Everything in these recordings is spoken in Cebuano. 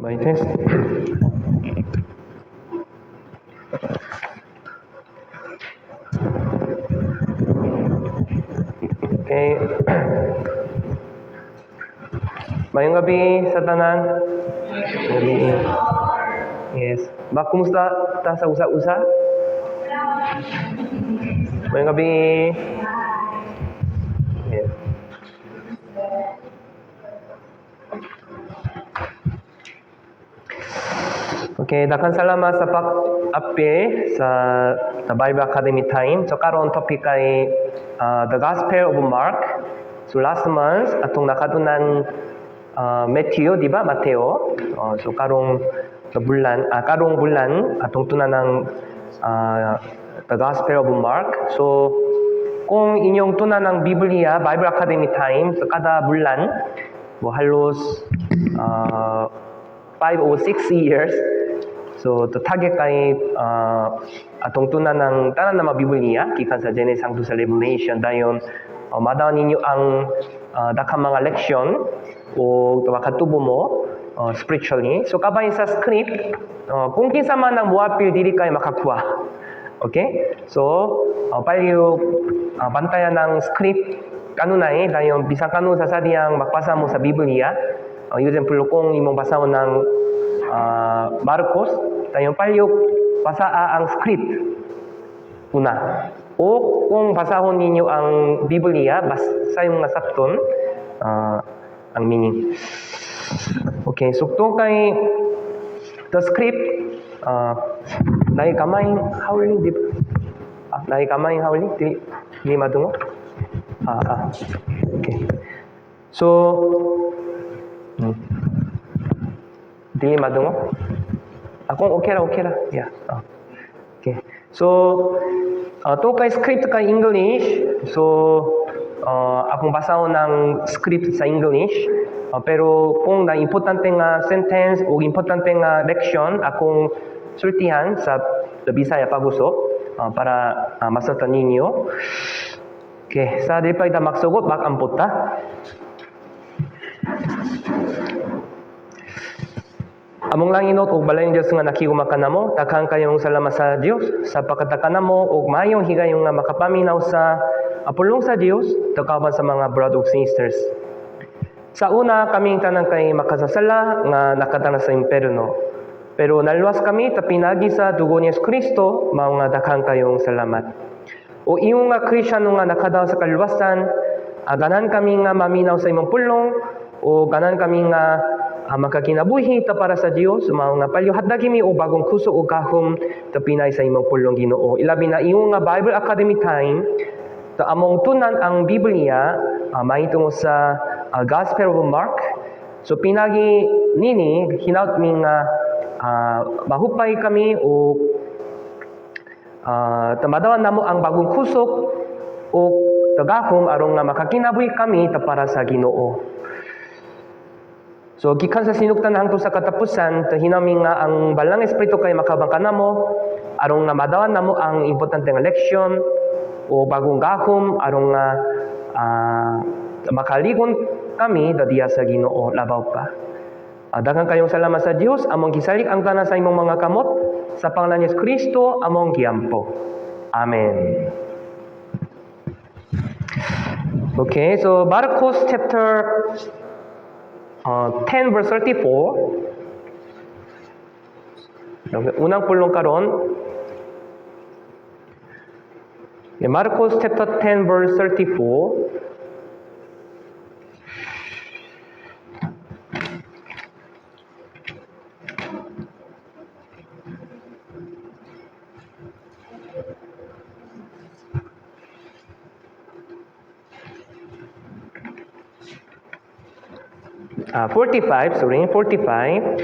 Mic test. Okay. Maayong gabi sa tanan. Maayong gabi. Yes. Ba, kumusta ta sa usa-usa? Maayong gabi. Yes. Okay, daghang salamat sa pag-apil sa The Bible Academy time. So karon topic kay The Gospel of Mark. So last month atong nakatunan Matthew, di ba? Mateo. So karong bulan, karong bulan atong tunan ng The Gospel of Mark. So kung inyong tunan ng Biblia, Bible Academy time, so kada bulan, mo halos 5 or 6 years. So, the target kay atong tunan ng tanan na mga Biblia, gikan sa Genesis hangtod sa Revelation, dayon madawat ninyo ang daghang mga leksyon o makatubo mo spiritually. So, kabahin sa script, kung kinsa man ang muapil, dili kay makakuha. Okay? So, palihug bantayan ng script kanunay, dayon bisan kanunsa sa diyang magbasa mo sa Biblia. Example, kung imong basahon ng Marcos, dayon palihug basaa ang script una. O kung basahon ninyo ang Biblia, basta yung nasabton ang meaning. Okay, so tungkol kay the script, naay gamay howling, di ba? Naay gamay howling, di, di madungog? Okay. So, dili madungog? Akong okay ra, okay ra. Yeah. Okay. So, tungkol kay script kay English, so, akong basahon ng script sa English, pero kung na importante nga sentence o importante nga leksyon, akong sultihan sa Bisaya pag-usop para masabtan ninyo. Okay, sa di pa kita magsugot, mag-ampo ta. Among langit ug balayong Dios nga naghigugma kanamo, daghan kayong salamat sa Dios sa paghatag kanamo og maayong higayon nga makapaminaw sa pulong sa Dios kauban sa mga brother ug sisters. Sa una kaming tanan kay makasasala nga nakadana sa imperno. Pero naluwas kami ta pinagi sa dugo ni Kristo, mao nga daghan kayong salamat. O ingon nga Kristyano nga nakadawat sa kaluwasan, ganahan kami nga maminaw sa imong pulong o ganahan kami nga makakinabuhi ta para sa Dios, mao nga palihug hatagi mi og bagong kusog o gahom ta pinagi sa imong pulong, Ginoo. Ilabi na ingon nga Bible Academy time, ta among tunan ang Biblia mahitungod sa Gospel of Mark. So pinagi nini hinaut mi nga mahupay kami o madawat namo ang bagong kusog o gahom aron nga makakinabuhi kami ta para sa Ginoo. So gikan sa sinugtan hangtod sa katapusan, hinaut mi nga ang Balaang Espiritu kay makaubang kanamo aron nga madawat namo ang importante nga leksyon o bagong gahom aron nga makaligon kami dadiya sa Ginoo labaw pa. Daghan kayong salamat sa Dios, among gisalig ang tanan sa imong mga kamot sa pangalan ni Kristo among giampo. Amen. Okay, so Marcos chapter 10 verse 34. Unang pulong karon. Okay, Marcos chapter 10 verse 34. 45, sorry, 45.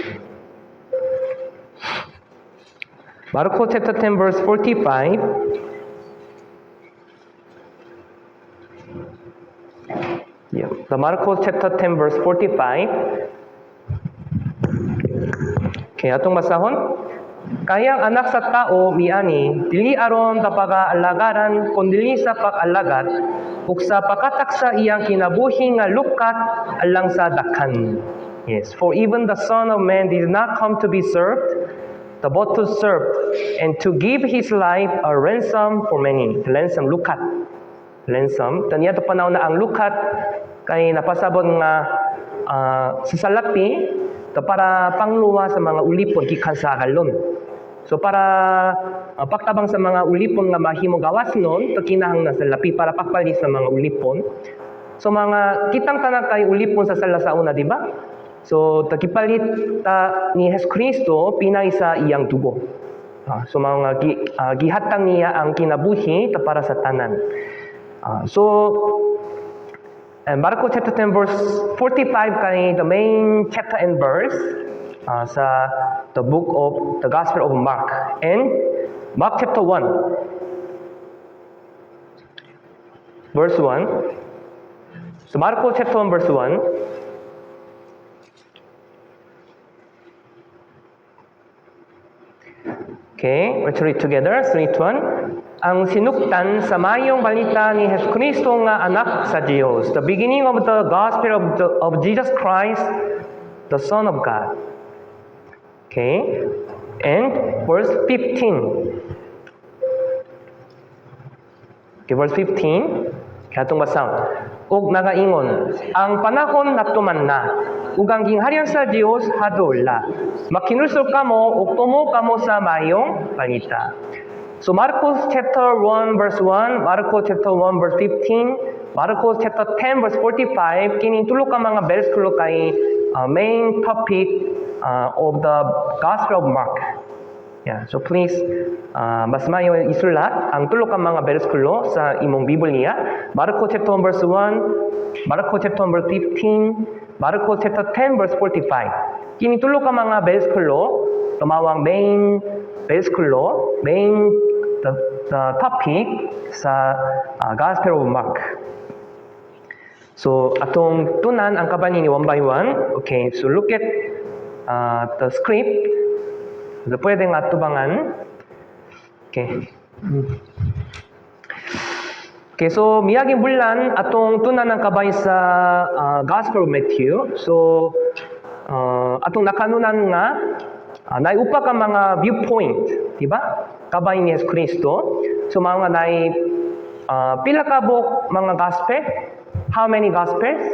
Marcos chapter 10 verse 45. Yeah, the Marcos chapter 10 verse 45. Okay, atong basahon. Kay ang Anak sa Tao miani, dili aron pag-alagaran, kundili sa pag-alagad, ug sa pagkatak sa iyang kinabuhi nga lukat alang sa daghan. Yes, "For even the Son of Man did not come to be served, but to serve, and to give his life a ransom for many." The ransom, lukat. Ransom. Niya to panahon na ang lukat kay napasabot nga sa salapi to para pangluwa sa mga ulipon gikan sa galon. So para pagtabang sa mga ulipon nga mahimo gawas nun, to kinahanglan sa salapi para pagpalis sa mga ulipon. So mga kitang tanan kay ulipon sa sala sa una, di ba? So gipalit ta ni Hesus Kristo pinay sa iyang dugo. So mga gihatag niya ang kinabuhi ta para sa tanan. So and Marco chapter 10 verse 45 kay the main chapter and verse sa the book of the Gospel of Mark. And Mark chapter 1 verse 1. So Marco chapter 1 verse 1. Okay, let's read together. 3, 2, 1. Ang sinugdan sa mayong balita ni Hesus Kristo nga anak sa Dios. The beginning of the gospel of Jesus Christ, the Son of God. Okay, and verse 15. Okay, verse 15. Kaya itong basahon. Ug nagaingon, "Ang panahon natuman na, ug ang gingharian sa Dios hadol na. Makinulsol kamo ug tumo kamo sa mayong balita." So Marcos chapter 1 verse 1, Marcos chapter 1 verse 15, Marcos chapter 10 verse 45, kining tulo ka mga bersikulo kay main topic of the Gospel of Mark. Yeah, so please, mas maayo isulat ang tulo ka mga bersikulo sa imong Biblia. Marco chapter 1 verse 1, Marco chapter 1 verse 15, Marco chapter 10 verse 45. Kini tulo ka mga bersikulo, mao ang main bersikulo, main the topic sa Gospel of Mark. So atong tunan ang kabanin ni one by one. Okay, so look at the script. So, pwede nga tubangan. Okay. Okay, so miaging bulan atong tunan ang kabay sa Gospel of Matthew. So atong nakanunan nga naay upa ka mga viewpoint, di ba? Kabay ni Hesus Kristo. So mga naay pila ka buok mga gospel? How many gospels?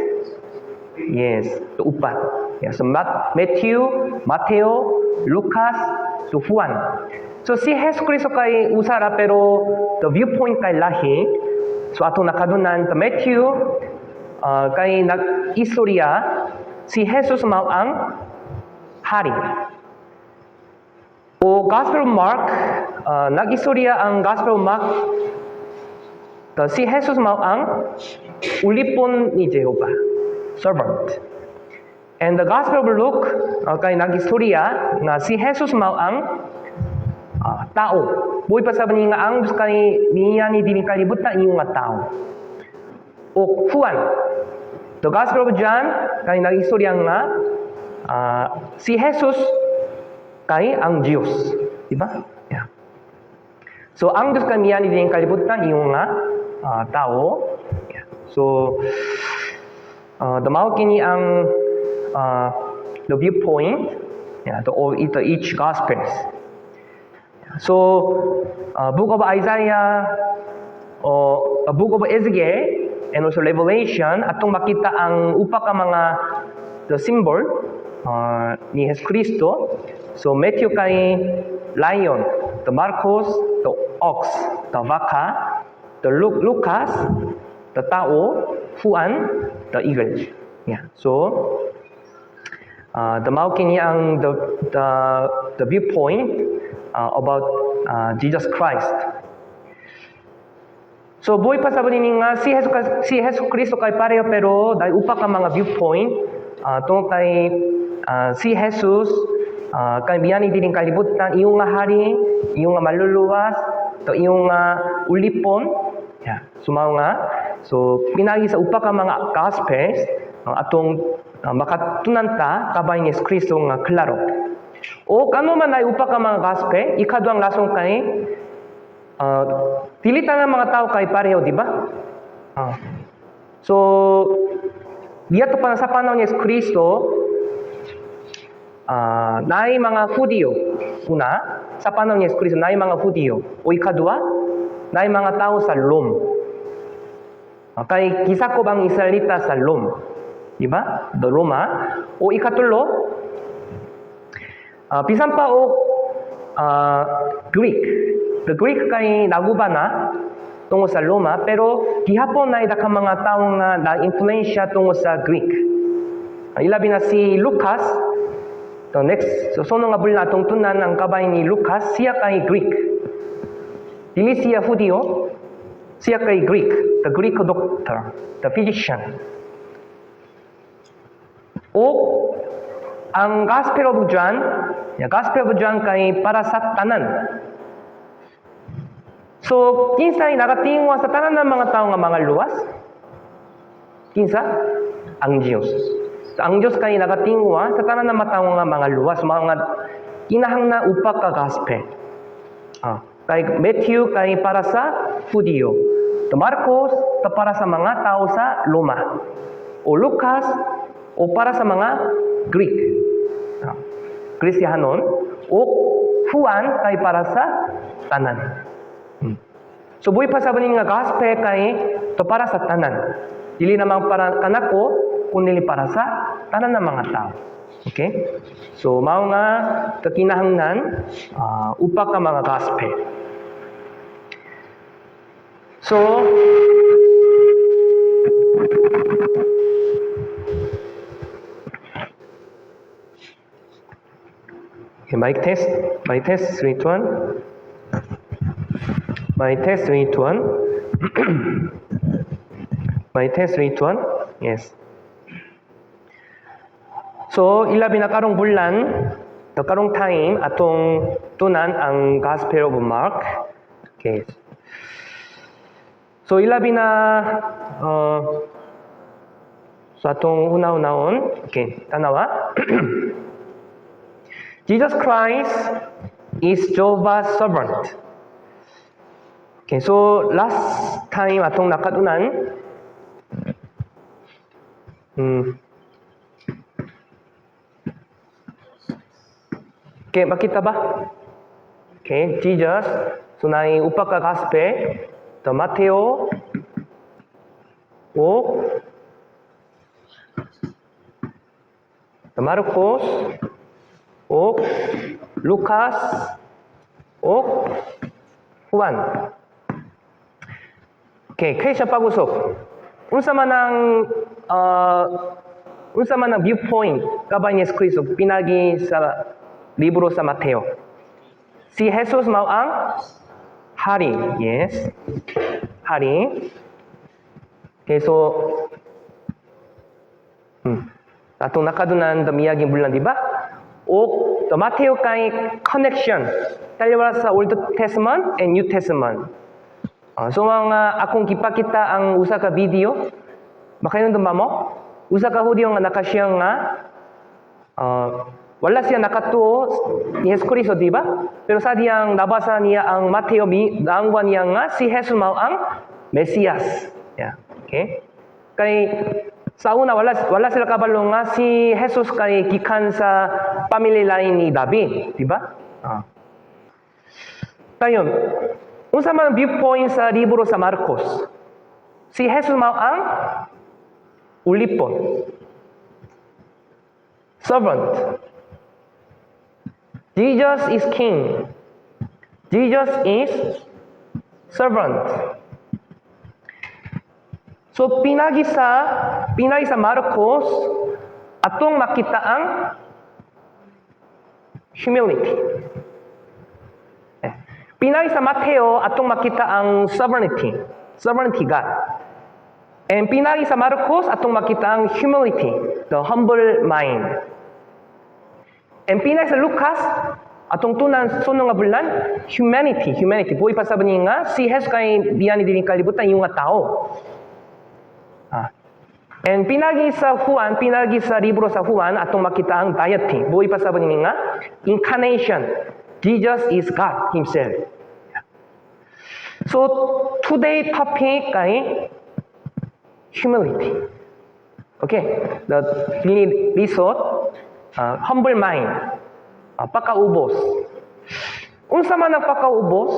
Yes, so upat. Yeah, so Matthew, Mateo, Lucas, so Juan. So si Hesus Kristo kay usa ra pero the viewpoint kay lahi. So atong nakadunan the Matthew kay nag-istorya si Jesus mao ang hari. O Gospel of Mark, nag-istorya ang Gospel of Mark the si Jesus mao ang ulipon ni Jehovah, servant. And the Gospel of Luke, kay nag-istorya nga si Jesus mao ang tao. Buhi pa sa nga ang Diyos kay niya ni dinhi kalibutan ingon nga tao. O Juan, the Gospel of John, kay nag-istorya nga si Jesus kay ang Diyos. Diba? Yeah. So ang Diyos kay niya ni dinhi kalibutan ingon nga tao. Yeah. So the mao kini ang the viewpoint, yeah, the, all the each gospels. So, book of Isaiah, or a book of Ezekiel, and also Revelation, atong makita ang upa ka mga the symbol ni Jesus Kristo. So Matthew kay lion, the Marcos the ox, the baka, the Lucas the tao, Juan the eagle. Yeah. So the mao kini ang the viewpoint about Jesus Christ. So buhi pa sa ni nga si Jesus Kristo kay pareho pero dahil upa ka mga viewpoint tungkol kay si Jesus kay miyani dining kalibutan iyong nga hari, iyong nga maluluwas, to iyong nga ulipon. Yeah. So mao nga so pinagi sa upa ka mga gospels ang atong makatunan ta kabay ni Jesu Kristo nga klaro. O kano man ay upa ka mga gospel, ikaduhang rason kay dili tanan mga tao kay pareho, di ba? So, diya to pa sa panahon ni Jesu Kristo, Naay mga Hudiyo. Una, sa panahon ni Jesu Kristo, naay mga Hudiyo. O ikaduha, naay mga tao sa Rome. Kay gisakop ang Israelita sa Rome. Di ba? The Roma. O ikatulo, bisan pa og Greek. The Greek kay naguba na tungo sa Roma, pero gihapon na daghang mga tawo nga na-influensya tungo sa Greek. Ilabi na si Lucas, the next, so sunod nga bulan atong tunan ang kabay ni Lucas, siya kay Greek. Dili siya Hudiyo, siya kay Greek, the Greek doctor, the physician. O ang Gospel of John, yeah, Gospel of John kay para sa tanan. So, kinsay nagatingwa sa tanan ng mga tao nga mga luwas? Kinsa? Ang Diyos. So, ang Diyos kay nagatingwa sa tanan ng mga tao nga mga luwas, mga kinahanglan upa ka gospel. Kay Matthew kay para sa Hudiyo. To Marcos to para sa mga tao sa Roma. O Lucas o para sa mga Greek. Kristiyanon o Juan kay para sa tanan. So buhi pa sa nga gospel kay to para sa tanan. Dili namang para kanako kundi para sa tanan ng mga tao. Okay? So mao nga kinahanglan upa ka mga gospel. So okay, mic test. Mic test 3, 2, 1. Mic test 3, 2, 1. Mic test 3, 2, 1. Yes. So, ilabi na karong bulan, the karong time, atong tunan ang Gospel of Mark. Okay. So, ilabi na so atong una-unahon. Okay, tanawa. Jesus Christ is Jehovah's servant. Okay, so last time atong nakatunan, okay, makita ba? Okay, Jesus, so naay upa ka gospel, the Mateo, o the Marcos, o Lucas, o Juan. Okay, question pag-usok. Unsa man ang viewpoint kabay ni Jesu Kristo pinagi sa libro sa Mateo? Si Jesus mao ang hari. Yes. Hari. Okay, so atong nakadunan the miaging bulan, di ba? O the Mateo kay connection taliwala sa Old Testament and New Testament. So mga akong gipakita ang usa ka video, makahinumdum ba mo? Usa ka Hudiyo nga nakasiya nga wala siya nakatuo ni Jesu Kristo, di ba? Pero sa diyang nabasa niya ang Mateo, naangwan niya nga si Jesus mao ang Mesiyas. Yeah. Okay? Kay sa una wala sila kabalo nga si Jesus kay gikan sa family line ni David, di ba? Dayon, unsa man ang viewpoint sa libro sa Marcos? Si Jesus mao ang ulipon. Servant. Jesus is king. Jesus is servant. So pinagi sa Marcos atong makita ang humility. Eh. Pinagi sa Mateo atong makita ang sovereignty. Sovereignty God. And pinagi sa Marcos atong makita ang humility, the humble mind. And pinagi sa Lucas atong tunan sunod nga bulan, humanity, humanity. Buhi pa sa nga si Jesus kay mianhi dinhi kalibutan yung nga tao. And pinagi sa Juan, pinagi sa libro sa Juan atong makita ang deity. Buhi pa sa nga incarnation. Jesus is God himself. So today topic ay humility. Okay, the dili lisod. Humble mind. Pagkaubos. Unsa man ang pagkaubos?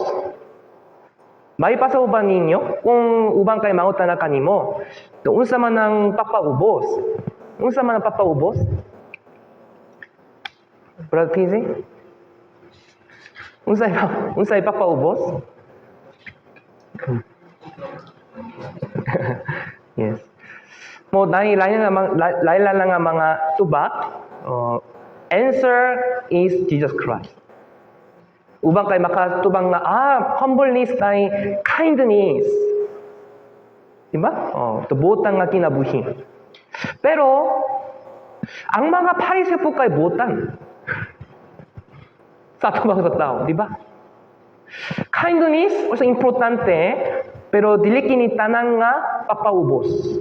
May ba ninyo? Kung ubang kay mangutana kanimo, to unsa man ang pagpaubos? Unsa man ang pagpaubos? Brother PZ? Unsay pagpaubos? Yes. Mo dahil lain lang ang mga tubak, answer is Jesus Christ. Ubang kay makatubang nga, humbleness kay kindness. Diba? To butang nga kinabuhi. Pero, ang mga Pariseo po kay butan sa atubang sa tao, di ba? Kindness also importante, pero dili kini tanang nga papaubos.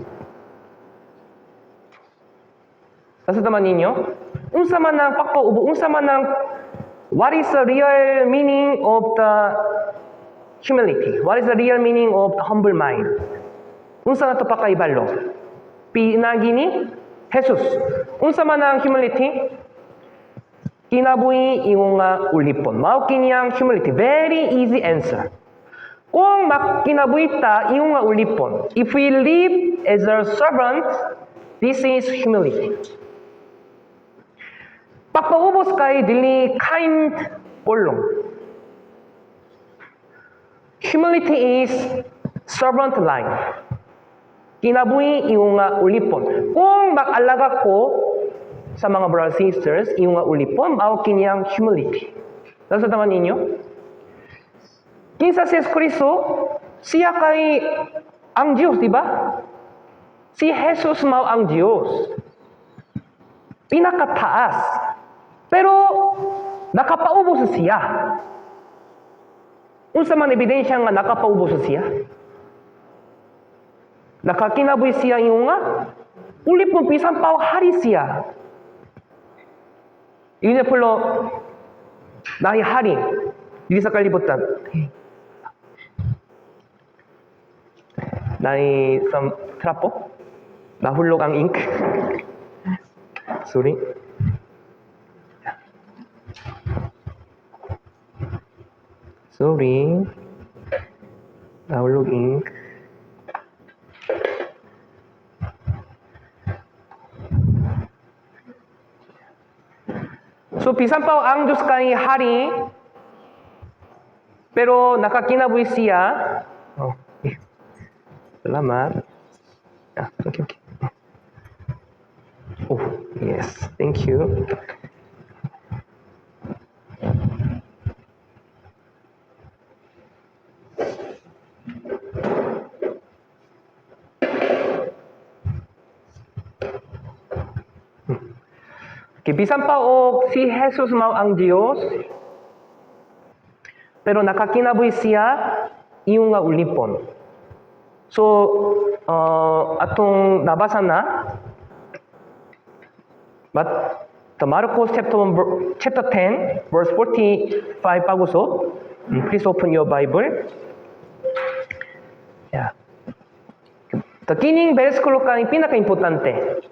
Nasa taman ninyo? Unsa man ang pagpaubos, unsa man ang what is the real meaning of the humility? What is the real meaning of the humble mind? Unsa na to pakaibalo? Pinagi ni Jesus. Unsa man ang humility? Kinabuhi ingon nga ulipon. Mao kini ang humility. Very easy answer. Kung makinabuhi ta ingon nga ulipon, if we live as a servant, this is humility. Pagpaubos kay dili kind polong. Humility is servant life. Kinabuhi ingon nga ulipon. Kung mag-alaga ko sa mga brothers and sisters, ingon nga ulipon, mao kini ang humility. Nasa taman ninyo? Kinsa si Kristo, siya kay ang Diyos, di ba? Si Jesus mao ang Diyos. Pinakataas. Pero nakapaubos siya. Unsa man ebidensya nga nakapaubos siya? Nakakinabuhi siya ingon nga ulipon, bisan pa hari siya. Example, naay hari diri sa kalibutan. Naay some trapo. Nahulog ang ink. Sorry. Sorry. Nahulog ink. So bisan pa ang Diyos kay hari, pero nakakinabuhi siya. Oh, eh. Salamat. Ah, okay. Oh, yes. Thank you. Okay, bisan pa og si Jesus mao ang Dios, pero nakakinabuhi siya iyong nga ulipon. So, atong nabasa na, but the Marcos chapter 1, chapter 10, verse 45 pag-usop. Please open your Bible. Yeah. The kining bersikulo kang pinaka-importante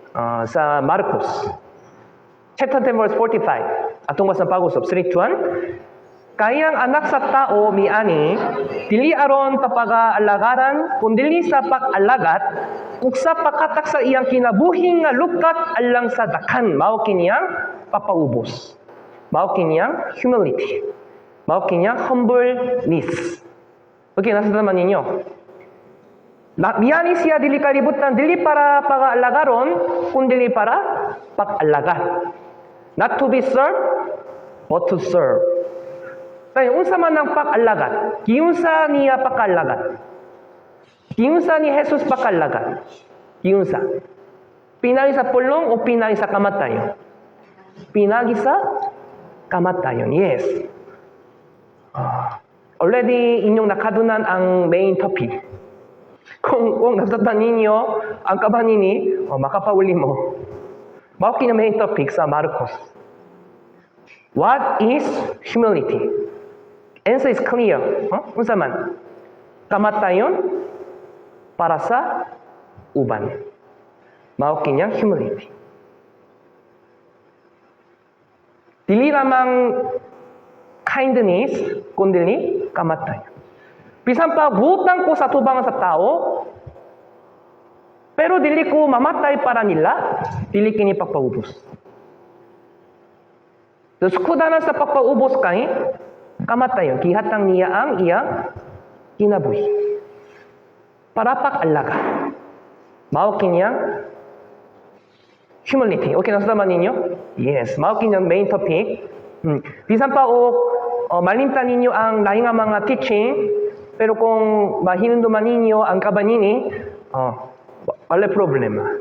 sa Marcos. Chapter 10, verse 45. Atong basa pag-usop. 3, 2, 1. Kayang anak sa tao miani, dili aron tapag-alagaran, kundili sa pag-alagat, ug sa pagkatak sa iyang kinabuhi nga lukat alang sa dakhan. Mao kiniyang papaubos. Mao kiniyang humility. Mao kiniyang humbleness. Okay, nasa naman ninyo. Na, miani siya dili kalibutan, dili para pag-alagaron, kundili para pag-alagat. Not to be served, but to serve. Kaya unsa man ang pag-alagat? Giunsa niya pag-alagat? Giunsa ni Jesus pag-alagat? Giunsa? Pinagi sa pulong o pinagi sa kamatayon? Pinagi sa kamatayon, yes. Already inyong nakadunan ang main topic. Kung nasatan ninyo ang kabanini, oh, makapauli mo. Mao kini main topic sa Marcos. What is humility? Answer is clear. Huh? Unsa man? Kamatayon para sa uban. Mao kinyang humility. Dili lamang kindness, kundi kamatayon. Bisan pa buutan ko sa tubangan sa tao, pero dili ko mamatay para nila, dili kini pagpaubos. So, sukudanan sa pagpaubos kay kamatayon, gihatag niya ang iyang kinabuhi para pag-alaga. Mao kini ang humility. Okay, nasudlan ninyo? Yes, mao kini ang main topic. Bisan pa og malimtan ninyo ang lahi nga mga teaching, pero kung mahinumduman ninyo ang kabanini, wala problema.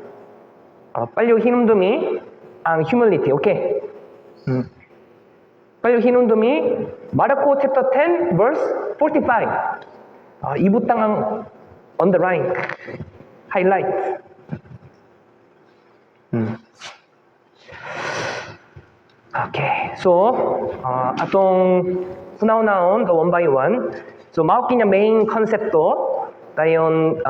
Palihog hinumdumi ang humility. Okay? Palihog hinumdumi Marko chapter 10 verse 45. Ibutang ang underline, highlight. Okay, so atong hunaw-nahon the one by one. So mao kini main konsepto, dayon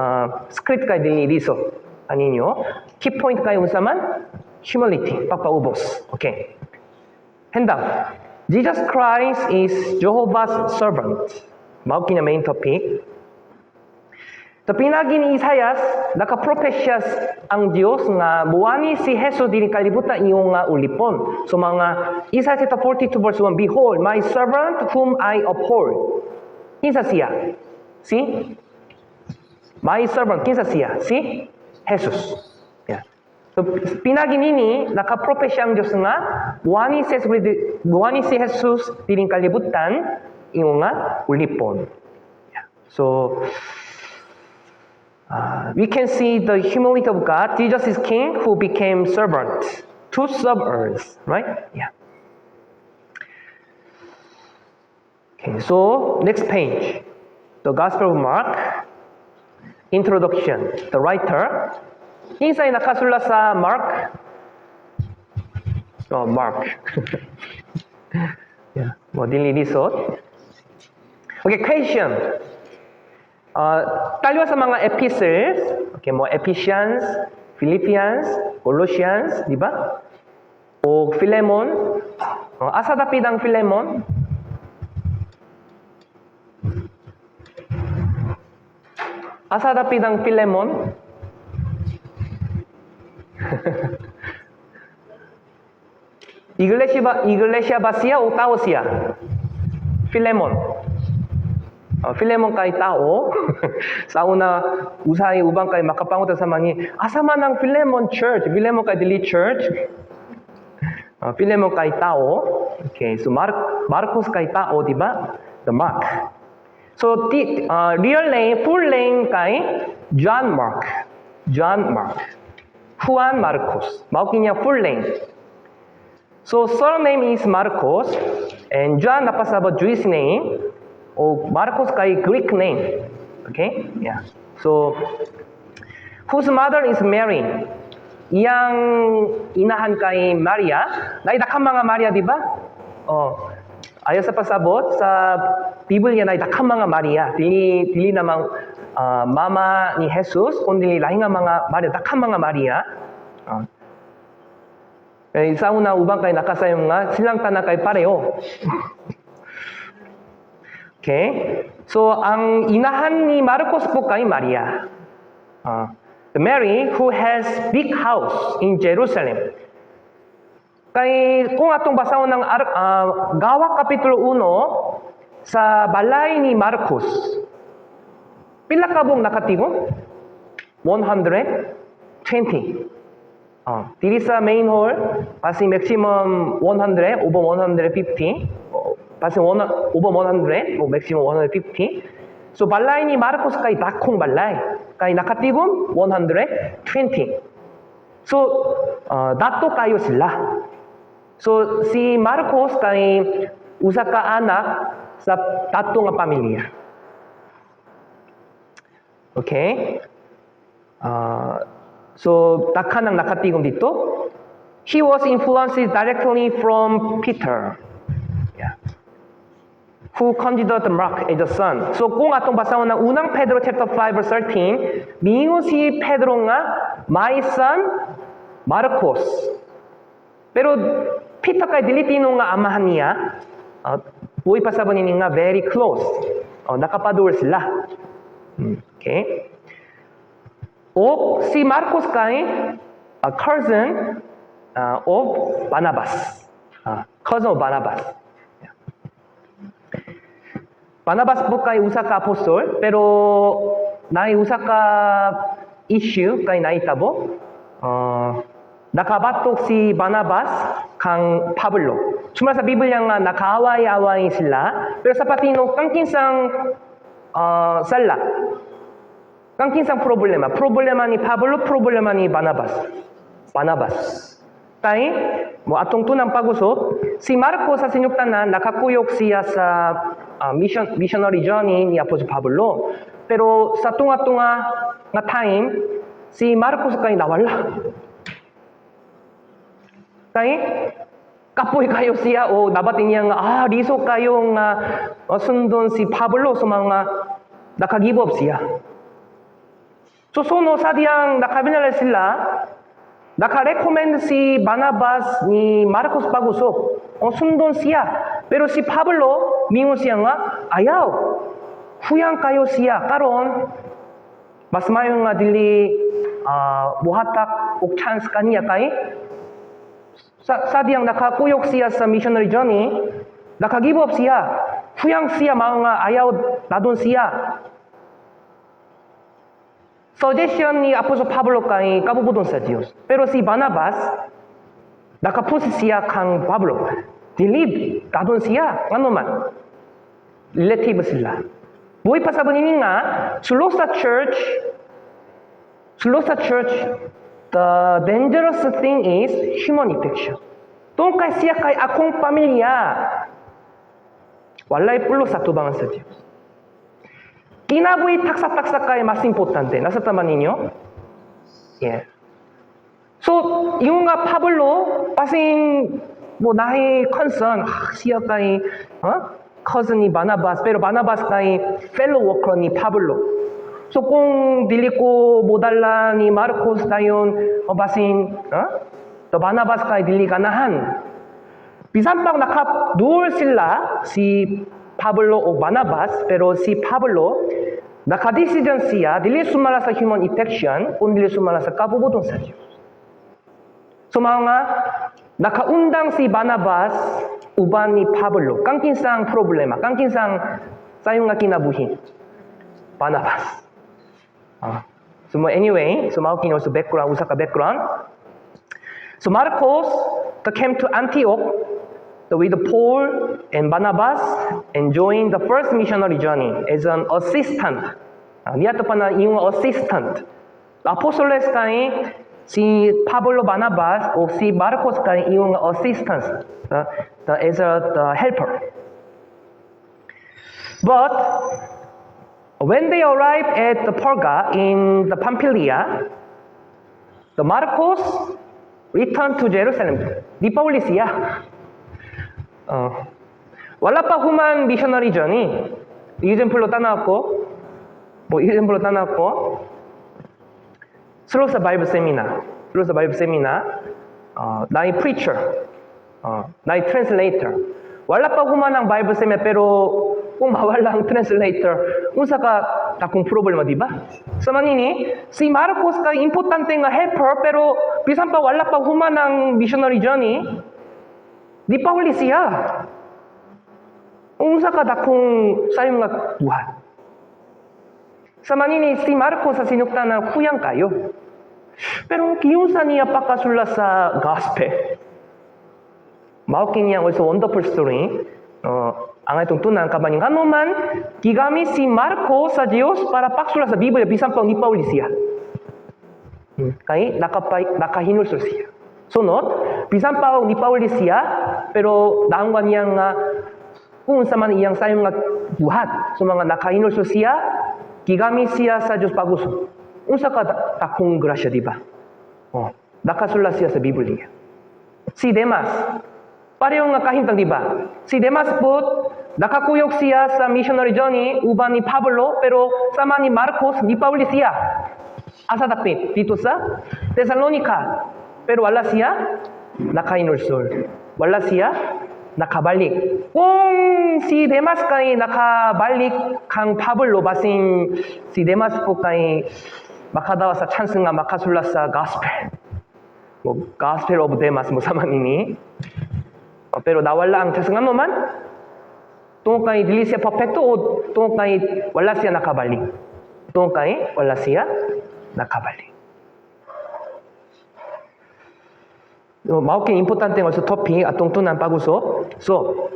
script kay dili lisod aninyo. Key point kay unsa man? Humility, pagpaubos. Okay. Handout. Jesus Christ is Jehovah's servant. Mao kini main topic. So, pinagi ni Isaias, naka-propesya ang Dios nga muani si Jesus diri kalibutan iyong nga ulipon. So mga Isaiah chapter 42 verse 1, "Behold, my servant whom I uphold." Kinsa siya? Si? My servant, kinsa siya? Si? Jesus. Yeah. So, pinagi nini, naka-propesya ang Dios nga muani si Jesus diri kalibutan iyong nga ulipon. Yeah. So, we can see the humility of God. Jesus is King who became servant to serve us, right? Yeah. Okay, so next page, the Gospel of Mark, introduction, the writer. Kinsay nakasulat sa Mark? Oh, Mark. Yeah, mo dili lisod. Okay, question. Taliwa sa mga epistles, okay, mo Ephesians, Philippians, Colossians, di ba? O Philemon, asa dapit ang Philemon? Asa dapit ang Philemon? Iglesia ba siya o tao siya? Philemon. Philemon kay tao. Sa una, usahay ubang kay makapangutan sa mga, asa man ang Philemon Church? Philemon kay dili church. Philemon kay tao. Okay, so Marcos kay tao, di ba? The Mark. So, the real name, full name kay John Mark. John Mark. Juan Marcos. Mao niya full name. So, surname is Marcos, and John napasabot Jewish name, o Marcos kay Greek name. Okay? Yeah. So, whose mother is Mary? Iyang inahan kay Maria. Naidakang mga Maria, di ba? Oh, ayo sa pasabot sa Biblia naidakang mga Maria. Dili namang mama ni Jesus, kundi lahi nga mga Maria, dakang mga Maria. Eh, sa una ubang kay nakasayom nga silang tanan kay pareho. Okay? So ang inahan ni Marcos po kay Maria. The Mary who has big house in Jerusalem. Kay kung atong basahon ng Gawa Kapitulo 1 sa balay ni Marcos. Pila ka buok nakatigom? 120. Diri sa main hall, basi maximum 100, over 150. Basi one, over 100, o maximum 150. So balay ni Marcos kay dakong balay. Kay nakatigom 120. So dato kayo sila. So si Marcos kay usa ka anak sa dato nga pamilya. Okay? So daghan ang nakatigom dito. He was influenced directly from Peter. Yeah. Who considered Mark as a son. So kung atong basahon ng unang Pedro chapter 5 verse 13, miingon si Pedro nga, "My son Marcos." Pero Peter kay dili tinuod nga amahan niya, buhi pa sa ini nga very close. Nakapaduol sila. Okay. O si Marcos kay a cousin of Barnabas. Cousin of Barnabas. Yeah. Barnabas po kay usa ka apostol, pero naay usa ka issue kay naitabo. Nakabatok si Barnabas kang Pablo. Sumala sa Biblia nga nakaaway-away sila, pero sa patino kang kinsang sala. Kang kinsang problema. Problema ni Pablo, problema ni Barnabas. Barnabas. Kay mo atong tunang pag-usop, si Marcos sa sinugtanan nakakuyog siya sa missionary journey ni Apostol Pablo. Pero sa tunga-tunga nga time, si Marcos kay nawala. Kay kapoy kayo siya o nabati niya nga liso kayo nga sundon si Pablo sa mga naka-give up siya. So sono sa diyang nakabinala sila, naka-recommend si Barnabas ni Marcos pag-usop. O sundon siya. Pero si Pablo, mingon siya nga, "Ayaw. Huyang kayo siya. Karon, mas mayo nga dili muhatak og chance kaniya kay sa diyang nakakuyog siya sa missionary journey, naka-give up siya. Huyang siya mao nga ayaw nadon siya." Suggestion ni Apostol Pablo kay kabubudon sa Dios. Pero si Barnabas, naka-push siya kang Pablo. "Dili, nadon siya. Ngano man? Relative sila." Buhi pa sa ini nga, sulo sa church, the dangerous thing is human affection. Tungkol kay siya kay akong pamilya, walay pulos sa tubangan sa Diyos. Kinabuhi taksa-taksa kay mas importante. Nasa tama ninyo? Yeah. So, yung nga Pablo, basin mo naay concern, siya kay cousin ni Barnabas, pero Barnabas kay fellow worker ni Pablo. So kung dili ko modala ni Marcos dayon o basin, to Barnabas kay dili ganahan. Bisan pang nakaduol sila si Pablo o Barnabas, pero si Pablo naka-decision siya dili sumala sa human affection, kun dili sumala sa kabubudon sa Dios. So mao nga nakaundang si Barnabas uban ni Pablo. Kang kinsang problema, kang kinsang sayo nga kinabuhi? Barnabas. So mo anyway, so mao kini also background, usa ka background. So Marcos the came to Antioch with Paul and Barnabas and joined the first missionary journey as an assistant. Niadto pa na iyong assistant. Apostoles kay si Pablo, Barnabas o si Marcos kay iyong assistant as a the helper. But when they arrived at the Perga in the Pamphylia, the Marcos returned to Jerusalem. Di pa uli siya. Wala pa human missionary journey. Example lo 따나왔고, 뭐 example lo 따나왔고, sulo sa Bible seminar, sulo sa Bible seminar, naay preacher, naay translator. Wala pa human ang Bible seminar pero kung mawala ang translator, unsa ka dakong problema, di ba? Sa manini, si Marcos kay importante nga helper pero bisan pa wala pa human ang missionary journey, di pa uli siya. Unsa ka dakong sayo nga buhat. Sa manini, si Marcos sa sinugtanan huyang kayo. Pero giunsa niya pagkasulat sa gospel? Mao kini ang also wonderful story. Ang itong tunan kabanin ngano man gigamit si Marco sa Diyos para pagsulat sa Biblia bisan pang ni pauli siya. Kay nakahinulsol siya. Sunod, bisan pa ni pauli siya, pero naangwan niya nga kung sa man iyang sayo nga buhat, so mga nakahinulsol siya, gigamit siya sa Diyos pag-usop. Unsa ka dakong grasya, di ba? Nakasulat siya sa Biblia. Si Demas, pareho nga kahimtang, di ba? Si Demas po, nakakuyog siya sa missionary journey uban ni Pablo, pero sama ni Marcos, ni pauli siya. Asa dapit? Dito sa Thessalonica. Pero wala siya, nakainulsol. Wala siya nakabalik. Kung si Demas kay nakabalik kang Pablo, basin si Demas po kay makadawa sa chance nga makasulat sa gospel. Mo Gospel of Demas mo sama nini. Pero nawala ang chance nga naman tungod kay dili siya perfecto o tungod kay wala siya nakabalik. Tungod kay wala siya nakabalik. So, mao kini importante also topic atong tunan pag-usop. So,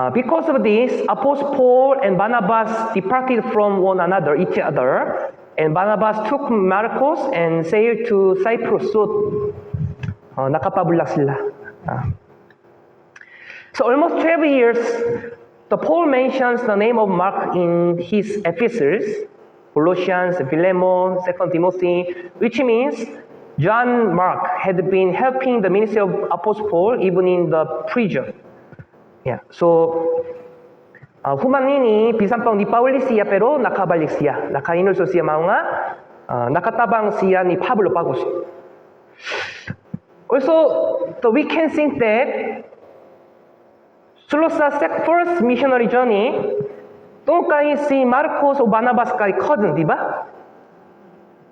because of this, Apostle Paul and Barnabas departed from one another, each other, and Barnabas took Marcos and sailed to Cyprus. So, nakapabulak sila. So, almost 12 years, the Paul mentions the name of Mark in his epistles, Colossians, Philemon, 2 Timothy, which means John Mark had been helping the ministry of Apostle Paul even in the prison. Yeah. So, human nini bisan pang nipauli siya pero nakabalik siya. Nakainulso siya mao nga nakatabang siya ni Pablo pag-usop. Also, so we can think that sulod sa first missionary journey, tungod kay si Marcos o Barnabas kay cousin, di ba?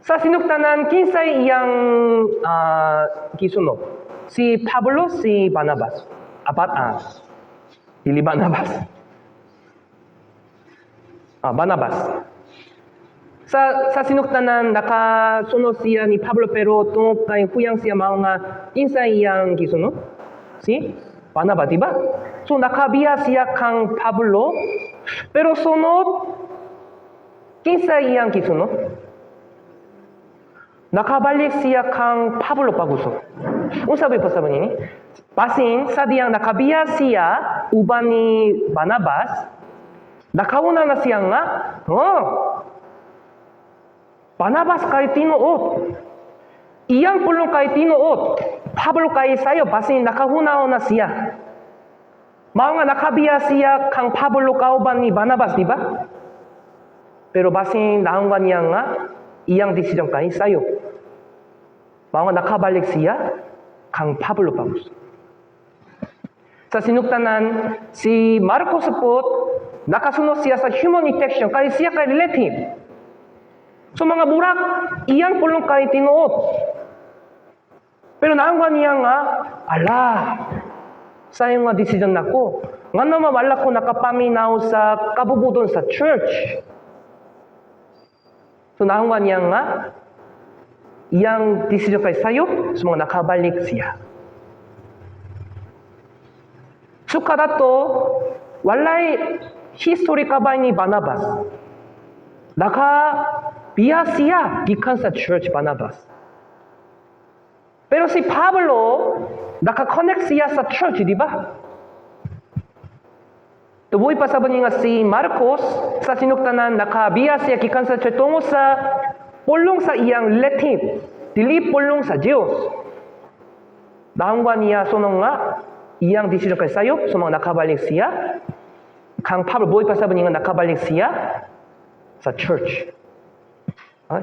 Sa sinugtanan, kinsay iyang gisunod? Si Pablo, si Barnabas. Apat, dili Barnabas. Barnabas. Sa sinugtanan, nakasunod siya ni Pablo pero tungod kay huyang siya mao nga kinsay iyang gisunod? Si Barnabas, di ba? So nakabiya siya kang Pablo pero sunod kinsa iyang gisunod? Nakabalik siya kang Pablo pag-usop. Unsa ba pasabot nini? Basin sa diyang nakabiya siya uban ni Barnabas, nakauna na siya nga, oh, Barnabas kay tinuod. Iyang pulong kay tinuod. Pablo kay sayo basin nakahunaw na siya. Mao nga nakabiya siya kang Pablo kauban ni Barnabas, di ba? Pero basin naunggan niya nga iyang desisyon kay sayo. Mao nga nakabalik siya kang Pablo pag-usop. Sa sinugtanan, si Marcos po nakasunod siya sa human affection kay siya kay relative. So mga burak, iyang pulong kay tinuod. Pero naangwan niya nga, ala, sayo nga desisyon nako. Nga naman wala ko nakapaminaw sa kabubudon sa church. So naangwan niya nga, iyang desisyon kay sayo, so mga nakabalik siya. Sukad ato, walay history kabay ni Barnabas. Nakabiya siya gikan sa church Barnabas. Pero si Pablo, naka-connect siya sa church, di ba? Tubuhi pa sa nga si Marcos sa sinugtanan nakabiya siya gikan sa church tungod sa pulong sa iyang relative, dili pulong sa Dios. Naunggan niya sunong nga iyang desisyon kay sayop, so mga nakabalik siya kang Pablo. Buhi pa sa nga nakabalik siya sa church.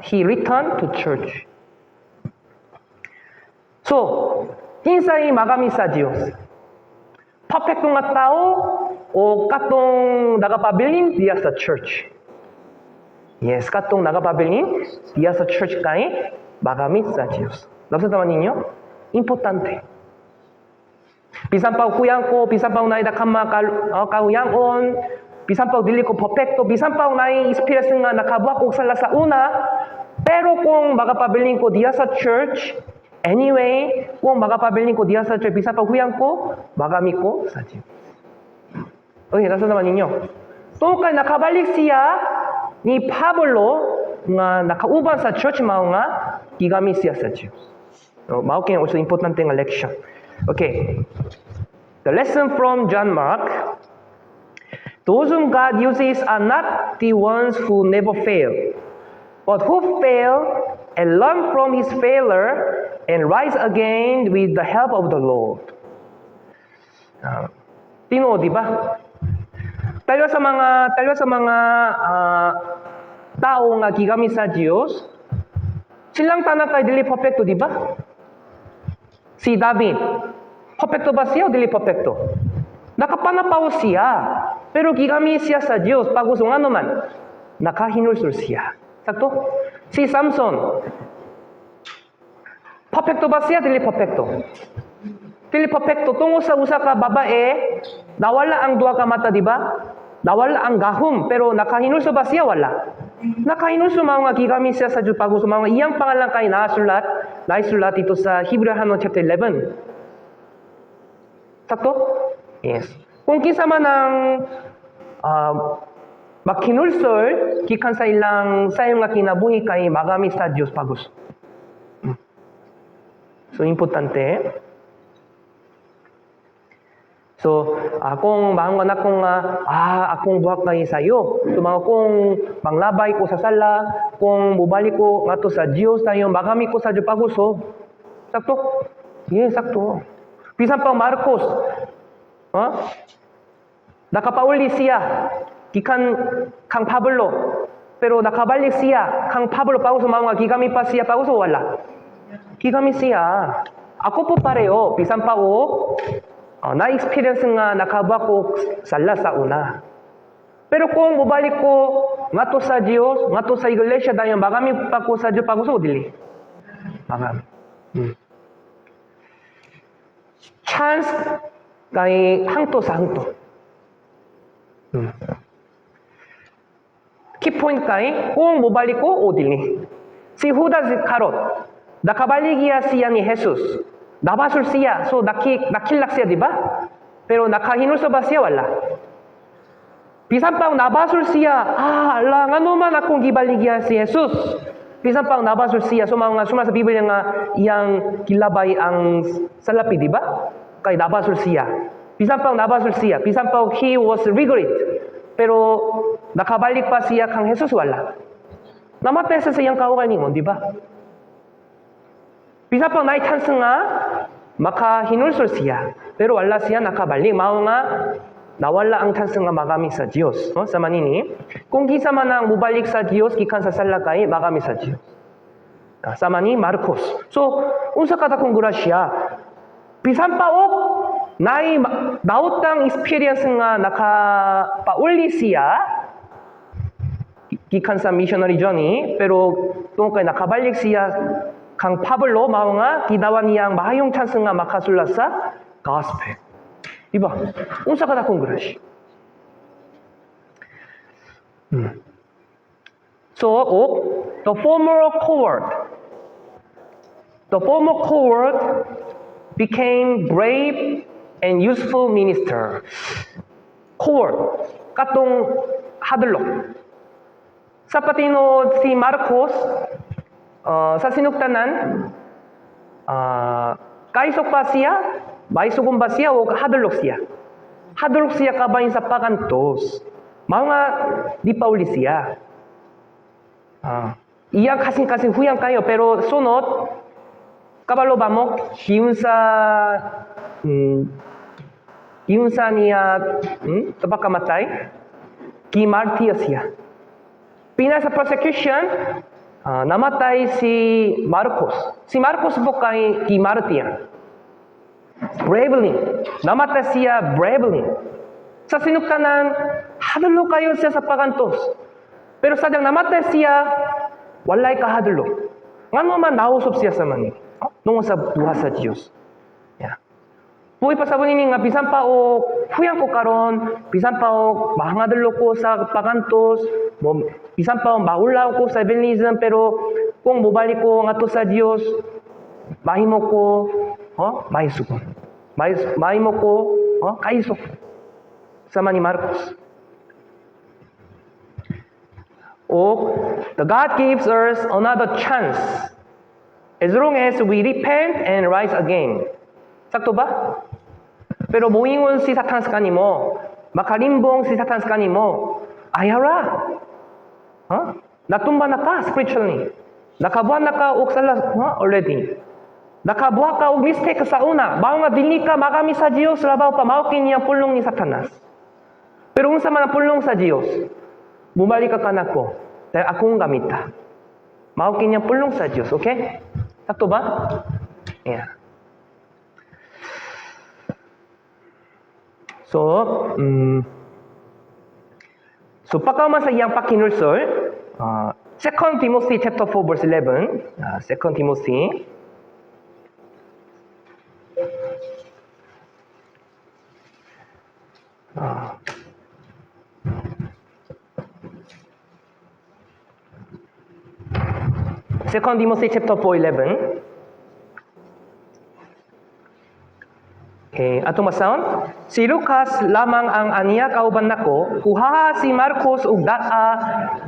He returned to church. So, kinsay magamit sa Dios? Perfecto nga tao o katong nagapabilin diya sa church? Yes, katong nagapabilin diya sa church kay magamit sa Dios. Nabsa ninyo? Importante. Bisan pa huyang ko, bisan pa naay dakama kahuyangon, bisan pa dili ko perfecto, bisan pa naay experience nga nakabuhat og sala sa una, pero kung magapabilin ko diya sa church, anyway, kung magapabilin ko diya sa church, bisan pa huyang ko, magamit ko sa Diyos. Okay, nasa naman ninyo. Tungod kay nakabalik siya ni Pablo nga nakauban sa church mao nga gigamit siya sa Diyos. So, mao kini also importante nga leksyon. Okay. The lesson from John Mark. Those whom God uses are not the ones who never fail, but who fail and learn from his failure and rise again with the help of the Lord. Tinuod, di ba? Talwa sa mga tao nga gigamit sa Dios, silang tanan kay dili perfecto, di ba? Si David, Perfecto ba siya o dili perfecto? Nakapanapaw siya. Pero gigami siya sa Diyos pag-uso, ano man nakahinulsol siya. Sakto? Si Samson, perfecto ba siya? Dili perfecto. Dili perfecto. Tungod sa usa ka babae, nawala ang duha ka mata, di ba? Nawala ang gahom, pero nakahinulsol ba siya? Wala. Nakahinulsol, mao nga gigami siya sa Diyos pag-uso, mao nga iyang pangalan kay nasulat, naisulat dito sa Hebrew chapter 11. Sakto? Yes. Kung kinsa man ang makinulsol gikan sa ilang sayong nga kinabuhi kay magami sa Dios pag-uso. So importante. So, akong maangon akong akong buhat kay sayo. So mga kung manglabay ko sa sala, kung mubalik ko ngadto sa Dios tayo, magami ko sa Dios pag-uso. Sakto? Yes, sakto. Bisan pa Marcos, oh? Nakapauli siya gikan kang Pablo. Pero nakabalik siya kang Pablo pag-uso, mao nga gigami pa siya pag-uso, wala? Gigami siya. Ako po pareho, bisan pa o na-experience nga nakabuhat ko sala sa una. Pero kung mobalik ko ngadto sa Dios, ngadto sa iglesia dayon, magami pa ko sa Dios pag-uso o dili? Magami. Chance kay hangto sa hangto. Key point kay kung mobalik ko o dili. Si Judas Iscariot, nakabaligya siya ni Jesus. Nabasol siya, so nakilak siya, di ba? Pero nakahinulsol ba siya? Wala. Bisan pang nabasol siya, ala, ngano man akong gibaligya si Jesus? Bisan pang nabasol siya, so mga suma sa Biblia nga iyang gilabay ang salapi, di ba? Kay nabasol siya. Bisan pang nabasol siya, bisan pang he was regret. Pero nakabalik pa siya kang Jesus, wala? Namatay sa iyang kaugalingon, di ba? Bisan pang naay chance nga makahinulsol siya. Pero wala siya nakabalik. Mao nga nawala ang chance nga magami sa Dios. No? Sa manini, kung kinsa man ang mubalik sa Dios gikan sa sala kay magami sa Dios. Sama ni Marcos. So, unsa kadakong grasya? Bisan pa og naay nautang experience nga nakapauli siya gikan sa missionary journey, pero tungkol kay nakabalik siya kang Pablo, mao nga gidawa niyang maayong chance nga makasulat sa gospel. Di ba? Unsa kadakong grasya? So, og the former coward. The former coward became brave and useful minister. Coward, katong hadlok. Sa patinuod si Marcos, sa sinugtanan, kaisog ba siya? Maisugon ba siya o hadlok siya? Hadlok siya kabahin sa pagantos. Mao nga di pauli siya. Iyang kasing-kasing huyang kayo, pero sunod kabalo ba mo giunsa niya pagkamatay, gimartyr siya. Pina sa persecution, namatay si Marcos. Si Marcos po kay gimartyr. Bravely. Namatay siya bravely. Sa sinugtanan, hadlok kayo siya sa pagantos. Pero sadyang namatay siya, walay kahadlok. Ngano man nausop siya sa mani. Oh? Tungod sa buhat sa Dios. Yeah. Buhi pa sa ini nga bisan pa og huyang ko karon, bisan pa og mahadlok ko sa pagantos, mo bisan pa og maulaw ko sa evangelism, pero kung mobalik ko ngadto sa Dios, mahimo ko, oh, maisugon. Mahimo ko, oh, kaisog. Sama ni Marcos. O the God gives us another chance as long as we repent and rise again. Sakto ba? Pero moingon si Satanas kanimo, makalimbong si Satanas kanimo, ayara. Huh? Natumba na ka spiritually. Nakabuhat na ka og sala, huh? Already. Nakabuhat ka og mistake sa una. Mao nga dili ka magami sa Dios labaw pa, mao kini ang pulong ni Satanas. Pero unsa man ang pulong sa Dios? Mubalik ka kanako dahil akong gamita. Mao kini ang pulong sa Dios, okay? Sakto ba? Yeah. So pagkauman sa iyang pakinulsol, 2 Timothy chapter 4 verse 11, 2 Timothy 2 Timothy chapter 4, 11. Okay, atong basahon. Si Lucas lamang ang aniya kauban nako, kuhaha si Marcos ug daa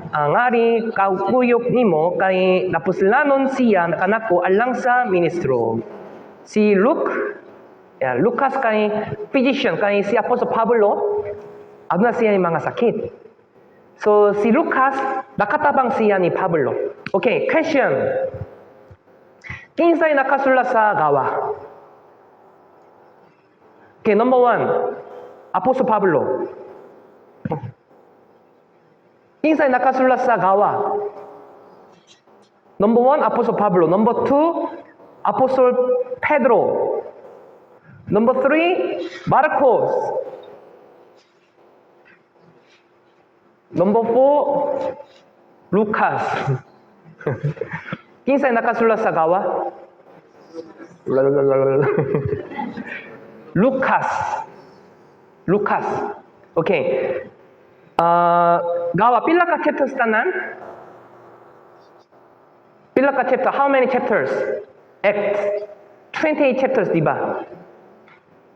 ang ari kaukuyok nimo kay napuslanon siya kanako alang sa ministro. Si Luke, yeah, Lucas kay physician, kay si Apostle Pablo aduna siya ni mga sakit. So si Lucas nakatabang siya ni Pablo. Okay, question. Kinsay nakasulat sa gawa? Okay, number one, Apostle Pablo. Kinsay nakasulat sa gawa? Number one, Apostle Pablo. Number two, Apostle Pedro. Number three, Marcos. Number four, Lucas. Kinsay nakasulat sa gawa? Lucas. Lucas. Okay. Gawa, pila ka chapters tanan? Pila ka chapter? How many chapters? Acts. 28 chapters, di ba?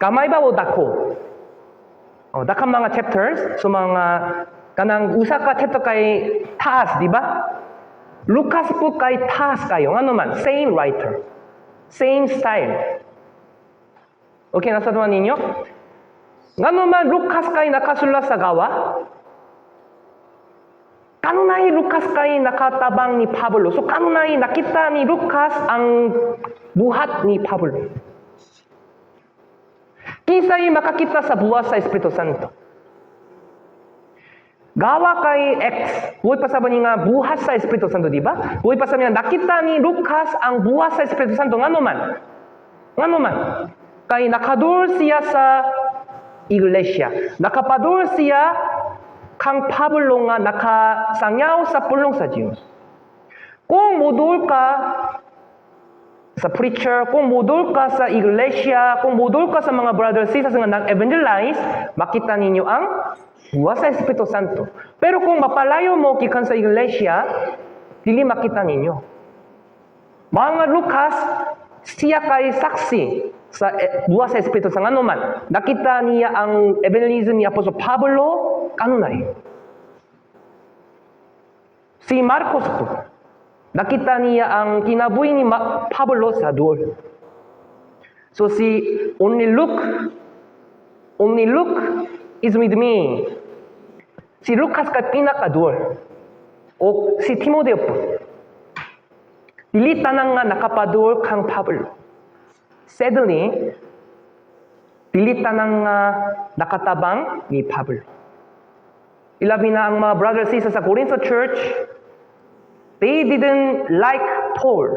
Gamay ba o dako? Oh, dakang mga chapters. So mga kanang usa ka chapter kay taas, di ba? Lucas po kay taas kayo. Ano man, same writer. Same style. Okay, nasa tuwan ninyo? Ngano man Lucas kay nakasulat sa gawa? Kanunay Lucas kay nakatabang ni Pablo. So kanunay nakita ni Lucas ang buhat ni Pablo. Kinsay makakita sa buhat sa Espiritu Santo? Gawa kay Acts. Buhay pa sa nga buhat sa Espiritu Santo, di ba? Buhay pa sa nga nakita ni Lucas ang buhat sa Espiritu Santo. Ngano man? Ngano man? Kay nakadul siya sa iglesia. Nakapadul siya kang Pablo nga nakasangyaw sa pulong sa Diyos. Kung modul ka sa preacher, kung modul ka sa iglesia, kung modul ka sa mga brothers sisters nga nag-evangelize, makita ninyo ang buhat sa Espiritu Santo. Pero kung mapalayo mo gikan sa iglesia, dili makita ninyo. Mga Lucas, siya kay saksi sa buhat sa Espiritu sa ngano man. Nakita niya ang evangelism ni Apostol Pablo kanunay. Si Marcos po, nakita niya ang kinabuhi ni Pablo sa duol. So si only Luke is with me. Si Lucas kay pinakaduol. O si Timoteo po. Dili tanan nga nakapaduol kang Pablo. Sadly, dili tanan nga nakatabang ni Pablo. Ilabi na ang mga brothers and sisters sa Corinth Church, they didn't like Paul.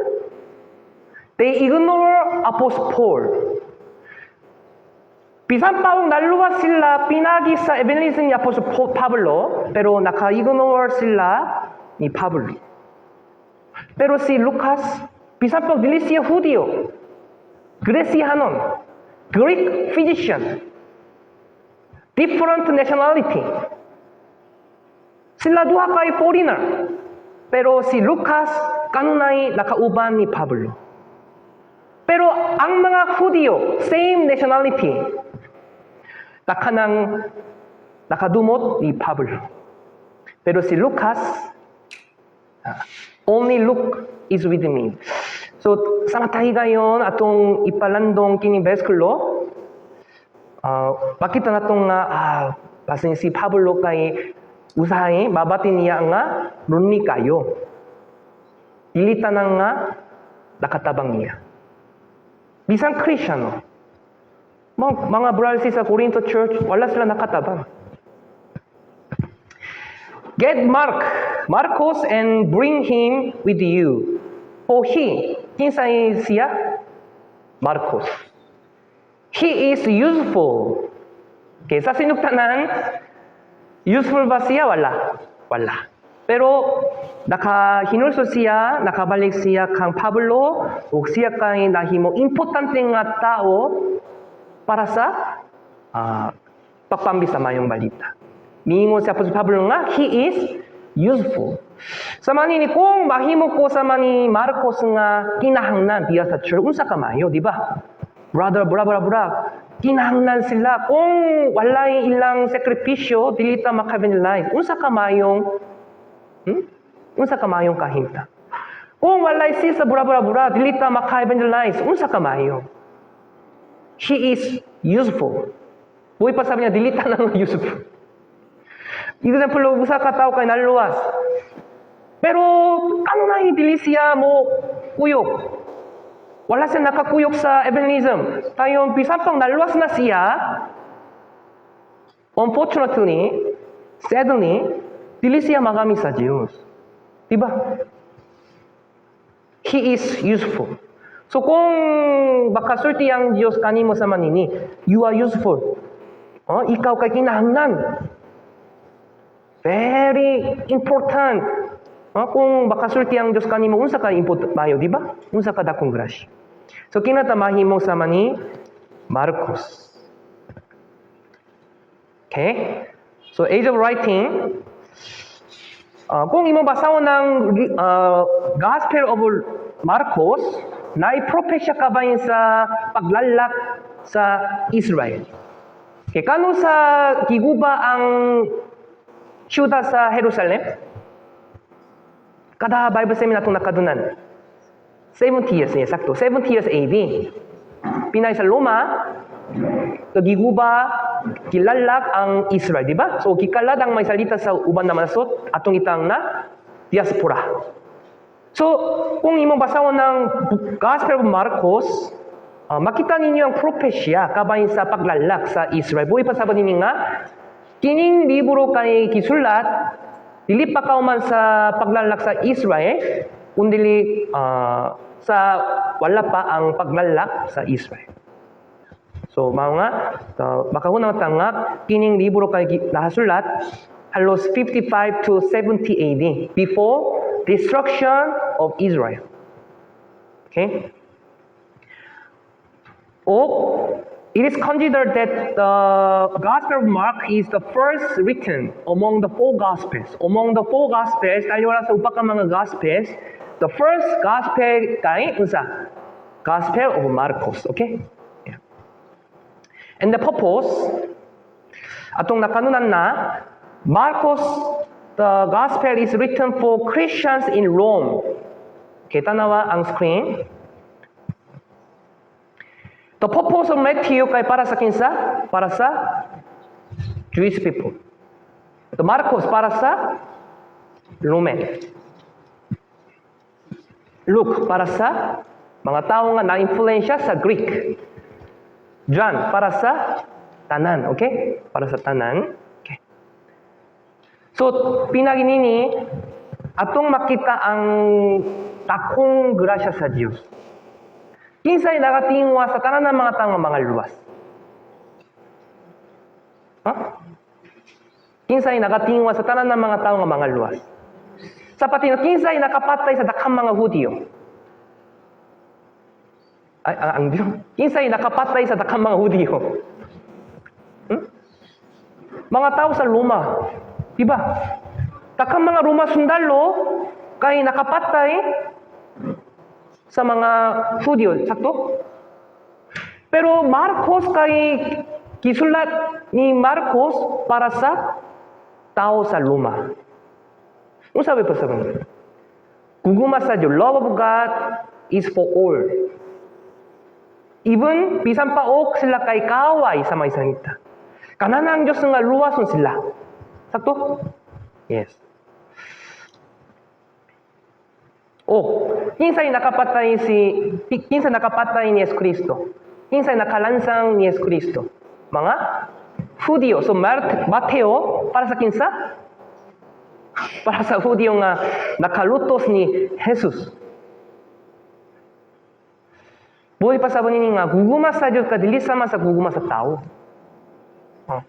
They ignore Apostle Paul. Bisan pa og naluwas sila pinagi sa evangelism ni Apostle Pablo, pero naka-ignore sila ni Pablo. Pero si Lucas, bisan pa og dili siya Hudiyo, Grecianon, Greek physician, different nationality. Sila duha kay foreigner. Pero si Lucas kanunay nakauban ni Pablo. Pero ang mga Hudiyo, same nationality, nakanang nakadumot ni Pablo. Pero si Lucas, only Luke is with me. So, sa matahigayon atong ipalandong kini bersikulo, makita natong nga basin si Pablo kay usahay mabati niya nga lonely kayo. Dili tanan nga nakatabang niya. Bisan Kristiyano, mga brothers sa Corinto Church, wala sila nakatabang. Get Marcos and bring him with you. For he, kinsay siya? Marcos. He is useful. Okay, sa sinugtanan, useful ba siya? Wala. Wala. Pero nakahinulsol siya, nakabalik siya kang Pablo, ug siya kay nahimo importante nga tao para sa pagpambi sa mayong balita. Miingon si Apostol Pablo nga, he is useful. Sa manini, kung mahimo ko sama ni Marcos nga kinahanglan diya sa church, unsa ka maayo, di ba? Brother, bra, bra, bra, kinahanglan sila. Kung walay ilang sakripisyo, dili ta maka-evangelize. Unsa ka maayong, Unsa ka maayong kahimtang? Kung walay si sa bura, bura, bura, dili ta maka-evangelize. Unsa ka maayo? He is useful. Buhi pa sabi niya, dili ta nang useful. Example, usa ka tao kay naluwas. Pero ano na dili siya mo kuyog? Wala siya nakakuyog sa evangelism. Dayon bisan pang naluwas na siya, unfortunately, sadly, dili siya magamit sa Diyos. Diba? He is useful. So kung makasulti ang Diyos kanimo sa manini, you are useful. Oh, ikaw kay kinahanglan. Very important. Oh, kung makasulti ang Diyos kanimo, unsa ka important mayo, di ba? Unsa ka dakong grasya. So kinata mahimo sama ni Marcos. Okay? So age of writing, kung imong basahon ng Gospel of Marcos, naay propesya kabahin sa paglalak sa Israel. Okay, kano sa giguba ang syudad sa Jerusalem? Kada Bible seminar atong nakadunan. 70 years, yeah, sakto. 70 years AD. Pinay sa Roma, so giguba, gilalak ang Israel, di ba? So gikalad ang may salita sa uban na nasod, atong itang na diaspora. So, kung imong basahon ng Gospel of Marcos, makita ninyo ang propesya kabahin sa paglalak sa Israel. Buhi pa sa ninyo nga, kining libro kay gisulat, dili pa kauman sa paglalak sa Israel, kundili sa wala pa ang paglalak sa Israel. So, mao nga, makahuna ta nga, kining libro kay nahasulat, halos 55 to 70 AD, before destruction of Israel. Okay? O, it is considered that the Gospel of Mark is the first written among the four Gospels. Among the four Gospels, taliwala sa upa ka mga Gospels, the first Gospel kay unsa? Gospel of Marcos. Okay? Yeah. And the purpose, atong nakanunan na, Marcos, the Gospel is written for Christians in Rome. Okay, tanawa ang screen. The purpose of Matthew kay para sa kinsa? Para sa Jewish people. The Marcos para sa Roman. Luke para sa mga tao nga na-influensya sa Greek. John para sa tanan, okay? Para sa tanan. Okay. So, pinagi nini atong makita ang dakong grasya sa Dios. Kinsay nagatingwa sa tanan ng mga tao nga mga luwas? Ha? Kinsay nagatingwa sa tanan ng mga tao nga mga luwas? Sa pati kinsay nakapatay sa daghang mga Hudyo? Ay, ang Diyos. Kinsay nakapatay sa daghang mga Hudyo? Mga tao sa Roma. Diba? Daghang mga Roma sundalo kay nakapatay sa mga Hudyo. Sakto? Pero Marcos kay gisulat ni Marcos para sa tao sa Roma. Unsa ba sa gugma sa Diyos, love of God is for all. Even bisan pa og sila kay kaaway sa mga isanita. Ganahan ang Diyos nga luwason sila. Sakto? Yes. O, kinsay nakapatay ni Yesu Kristo? Kinsay nakalansang ni Yesu Kristo? Mga Hudyo. So Mateo para sa kinsa? Para sa Hudyo nga nakalutos ni Jesus. Buhi pa sa nini nga gugma sa Dios ka dili sama sa gugma sa tao. Oh.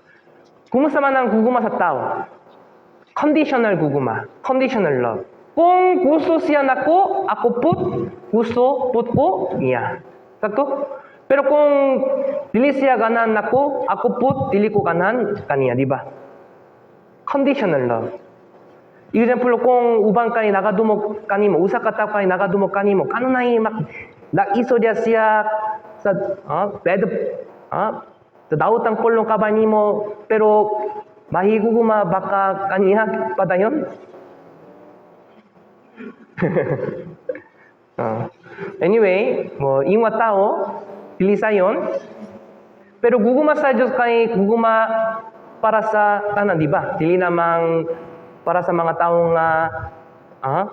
Kumusta man ang gugma sa tao? Conditional gugma, conditional love. Kung gusto siya nako, ako pud gusto pud ko niya. Sakto? Pero kung dili siya ganahan nako, ako pud dili ko ganahan kaniya, di ba? Conditional love. Example, kung uban kay nagadumog kanimo, usa ka tawo kay nagadumog kanimo, kanunay mak nag-istorya siya sa bad sa daotang pulong ka ba nimo, pero mahigugma ba ka kaniya padayon? Anyway, mo ingon tao, dili sayon. Pero gugma sa Diyos kay gugma para sa tanan, di ba? Dili namang para sa mga tawo nga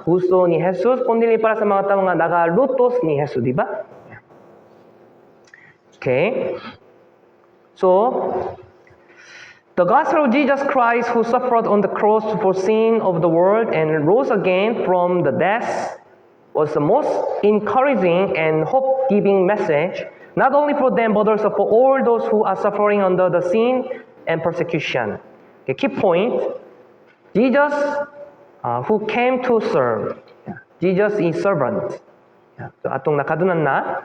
gusto ni Jesus, kundi para sa mga tawo nga nagalutos ni Jesus, di ba? Okay. So, the gospel of Jesus Christ, who suffered on the cross for sin of the world and rose again from the death, was the most encouraging and hope-giving message, not only for them but also for all those who are suffering under the sin and persecution. Okay, key point: Jesus, who came to serve. Yeah. Jesus is servant. Yeah. So atong nakadunan na,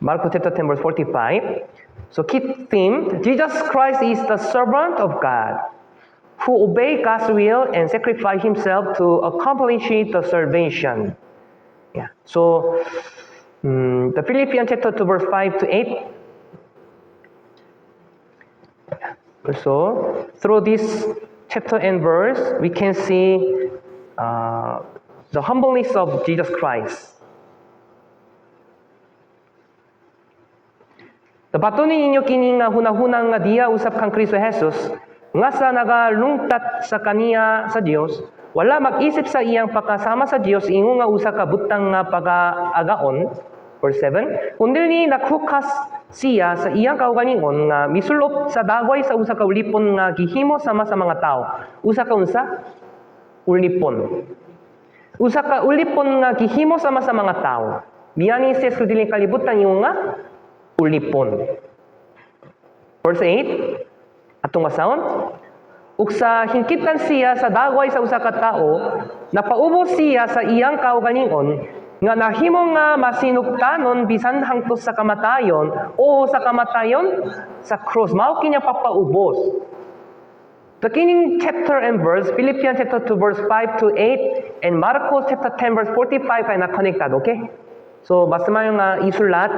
Marko chapter 10 verse 45. So key theme, Jesus Christ is the servant of God who obeyed God's will and sacrificed himself to accomplish the salvation. Yeah. So the Philippians chapter 2 verse 5 to 8. Also, through this chapter and verse, we can see the humbleness of Jesus Christ. Batonin ninyo kini nga hunahuna nga diha usab kang Kristo Jesus, nga sa nagalungtat sa kaniya sa Dios, wala mag-isip sa iyang pakasama sa Dios ingon nga usa ka butang nga pagaagaon. Verse 7, kundi naghukas siya sa iyang kaugalingon nga misulop sa dagway sa usa ka ulipon nga gihimo sama sa mga tao. Usa ka unsa? Ulipon. Usa ka ulipon nga gihimo sama sa mga tao. Miani si Jesus dining kalibutan ingon nga ulipon. Verse 8, atong basahon. Ug sa hingkitan siya sa dagway sa usa ka tawo, napaubos siya sa iyang kaugalingon nga nahimo nga masinugtanon bisan hangtod sa kamatayon o sa kamatayon sa cross. Mao kini papaubos. The kining chapter and verse, Philippians chapter 2 verse 5 to 8 and Marcos chapter 10 verse 45 ay na-connected, okay? So, mas maayo nga isulat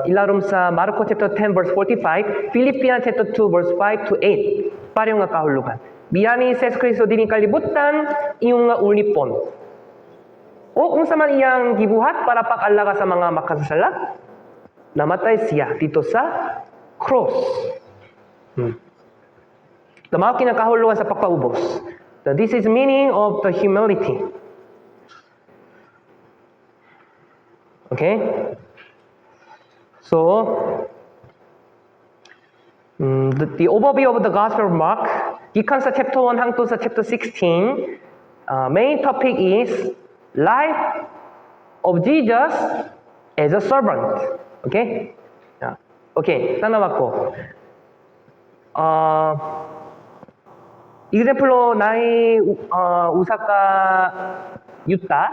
ilarom sa Marcos chapter 10 verse 45, Philippians chapter 2 verse 5 to 8. Pareho nga kahulugan. Miani si Kristo dining kalibutan ingon nga ulipon. O unsa man iyang gibuhat para pag-alaga sa mga makasasala? Namatay siya dito sa cross. Mao kini kahulugan sa pagpaubos. So this is meaning of the humility. Okay? So, the overview of the Gospel of Mark, gikan sa chapter 1 hangtod sa chapter 16, main topic is life of Jesus as a servant. Okay? Yeah. Okay, tanawa ko. Example, naay usa ka yuta.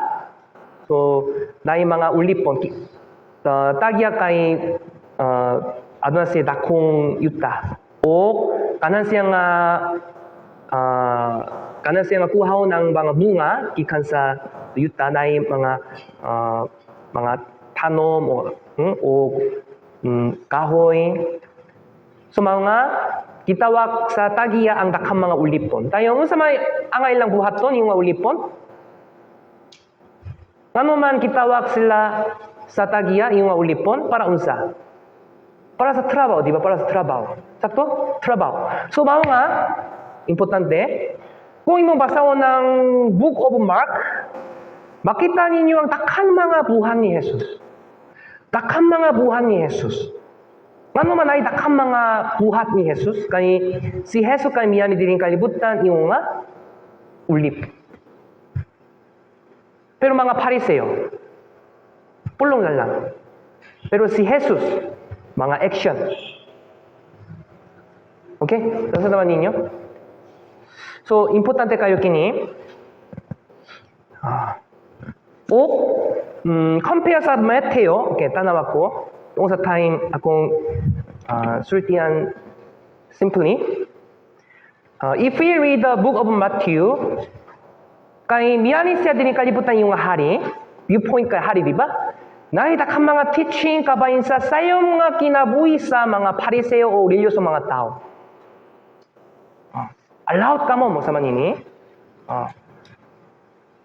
So, naay mga ulipon. Tagya kay aduna siya dakong yuta. O kanan siya nga kuhaw ng mga bunga gikan sa yuta, naay mga tanom o kahoy. So mga gitawag sa tagiya ang daghang mga ulipon. Dayon unsa may ang ilang buhaton yung mga ulipon? Ngano man gitawag sila sa tagiya yung mga ulipon? Para unsa? Para sa trabaho, di ba? Para sa trabaho. Sakto? Trabaho. So mao nga importante kung imong basahon ng Book of Mark, makita ninyo ang daghang mga buhat ni Jesus. Daghang mga buhat ni Jesus. Ngano man ay daghang mga buhat ni Jesus? Kay si Jesus kay miani dining kalibutan ingon nga ulip. Pero mga Pariseo, pulong na lang. Pero si Jesus, mga action. Okay? Nasadaman ninyo? So, importante kayo kini. O, compare sa Mateo. Okay, tanawa ko. Yung sa time, akong sultian simply. If we read the book of Matthew, kay miyani siya din kalibutan yung hari, viewpoint kay hari, di ba? Nakita kang mga teaching kabahin sa sayong mga kinabuhi sa mga Pariseo o religyoso mga tao. Allowed ka mo, mo sa manini.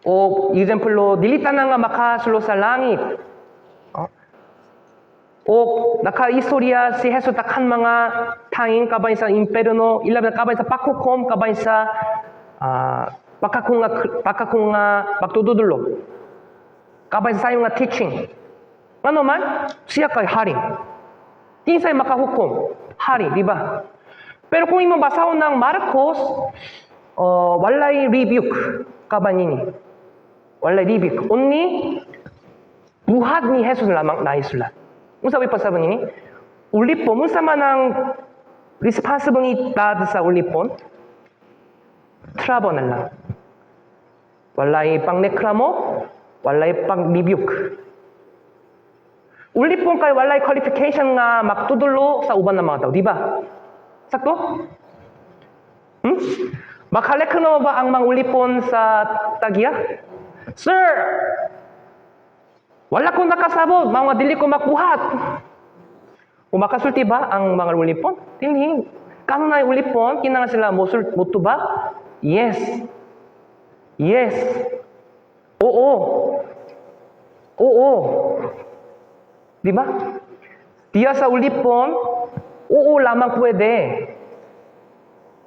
O example, dili tanan nga makasulo sa langit. O naka-istorya si Jesus takhan mga tanging kabahin sa imperno, ilabi na kabahin sa paghukom, kabahin sa pakakong nga magtutudlo. Kabahin sa sayong nga teaching. Ano man, siya kay hari. Kinsay makahukom, hari, di ba? Pero kung imong basahon ng Marcos, walay rebuke kabanini. Walay rebuke. Only buhat ni Jesus lamang naisulat. Unsa way pasabon nini? Ulipon, unsa man ang responsibilidad sa ulipon? Trabaho na lang. Walay pangreklamo, walay pang rebuke. Ulipon kay walay qualification nga magtudlo sa uban ng mga tao, di ba? Sakto? Hmm? Makareklamo ba ang mga ulipon sa tag-iya? "Sir, wala kong nakasabot, mga dili ko makuhat." O makasulti ba ang mga ulipon? Dili. Kano na ulipon, kinahanglan sila mosul motubag? Yes. Yes. Oo. Oo. Di ba? Diya sa ulipon, oo lamang pwede.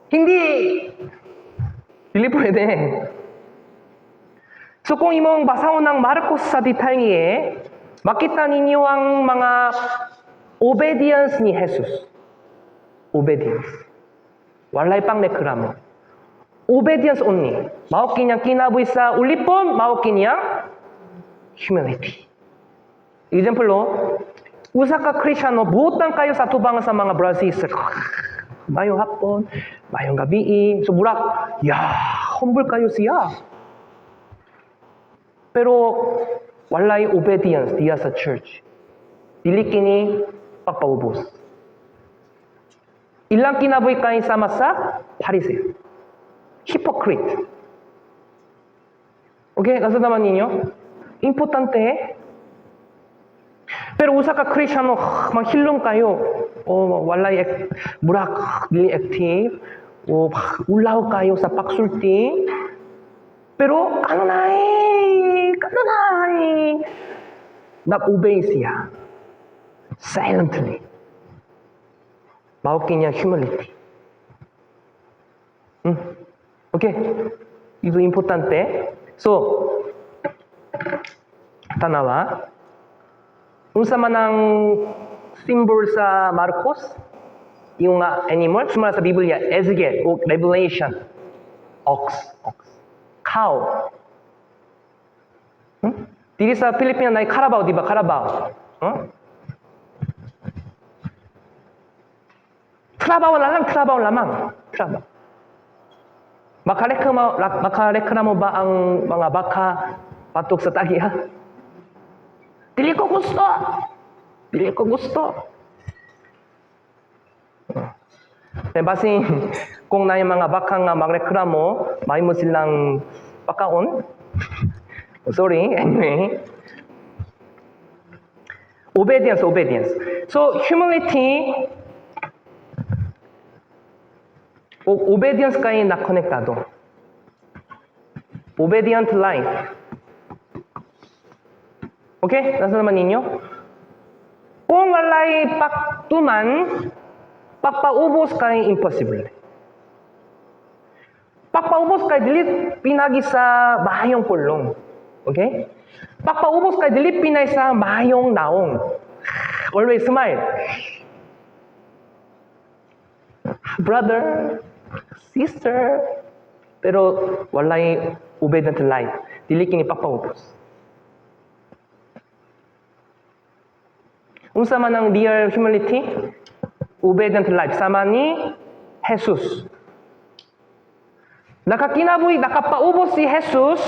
Hindi. Dili pwede. So kung imong basahon ng Marcos sa detalye, makita ninyo ang mga obedience ni Jesus. Obedience. Walay pang reklamo. Obedience only. Mao kinyang kinabuhi sa ulipon, mao kinyang humility. Example, usa ka Kristiyano, buotan kayo sa tubangan sa mga brothers, sisters. Mayong hapon, mayong gabi. So murak, ya, humble kayo siya. Pero walay obedience diya sa church. Dili kini pagpaubos. Ilang kinabuhi kay sama sa Pharisee. Hypocrite. Okay, nasadaman ninyo? Importante. Pero usa ka Kristiyano, manghilom kayo. O walay murak dili active. O ulaw kayo sa pagsulti. Pero ano na eh? Ano na eh? Nag-obey siya. Silently. Mao niya humility. Okay. Ito importante. So, tanawa. Unsa man ang symbol sa Marcos? Yung nga animal, sumala sa Biblia, Ezekiel o Revelation. Ox, ox. Cow. Dili sa Pilipinas na carabao, di ba? Carabao. Huh? Trabaho na lang, trabaho lamang. Trabaho. Makareklamo ba ang mga baka patok sa tag-iya? Dili ko gusto. Dili ko gusto. Eh, basin kung na yung mga baka nga magreklamo, may mo silang pakaon. Sorry, anyway. Obedience, obedience. So, humility, obedience kay na-konektado. Obedient life. Okay? Nasa naman ninyo? Kung walay pagtuman, pagpaubos kay imposible. Pagpaubos kay dili pinagi sa mahayong pulong. Okay? Pagpaubos kay dili pinay sa mahayong naong. Always smile. Brother, sister, pero walay obedient life. Dili kini pagpaubos. Unsa man ang real humility? Obedient life. Sama ni Jesus. Nakakinabuhi, nakapaubos si Jesus,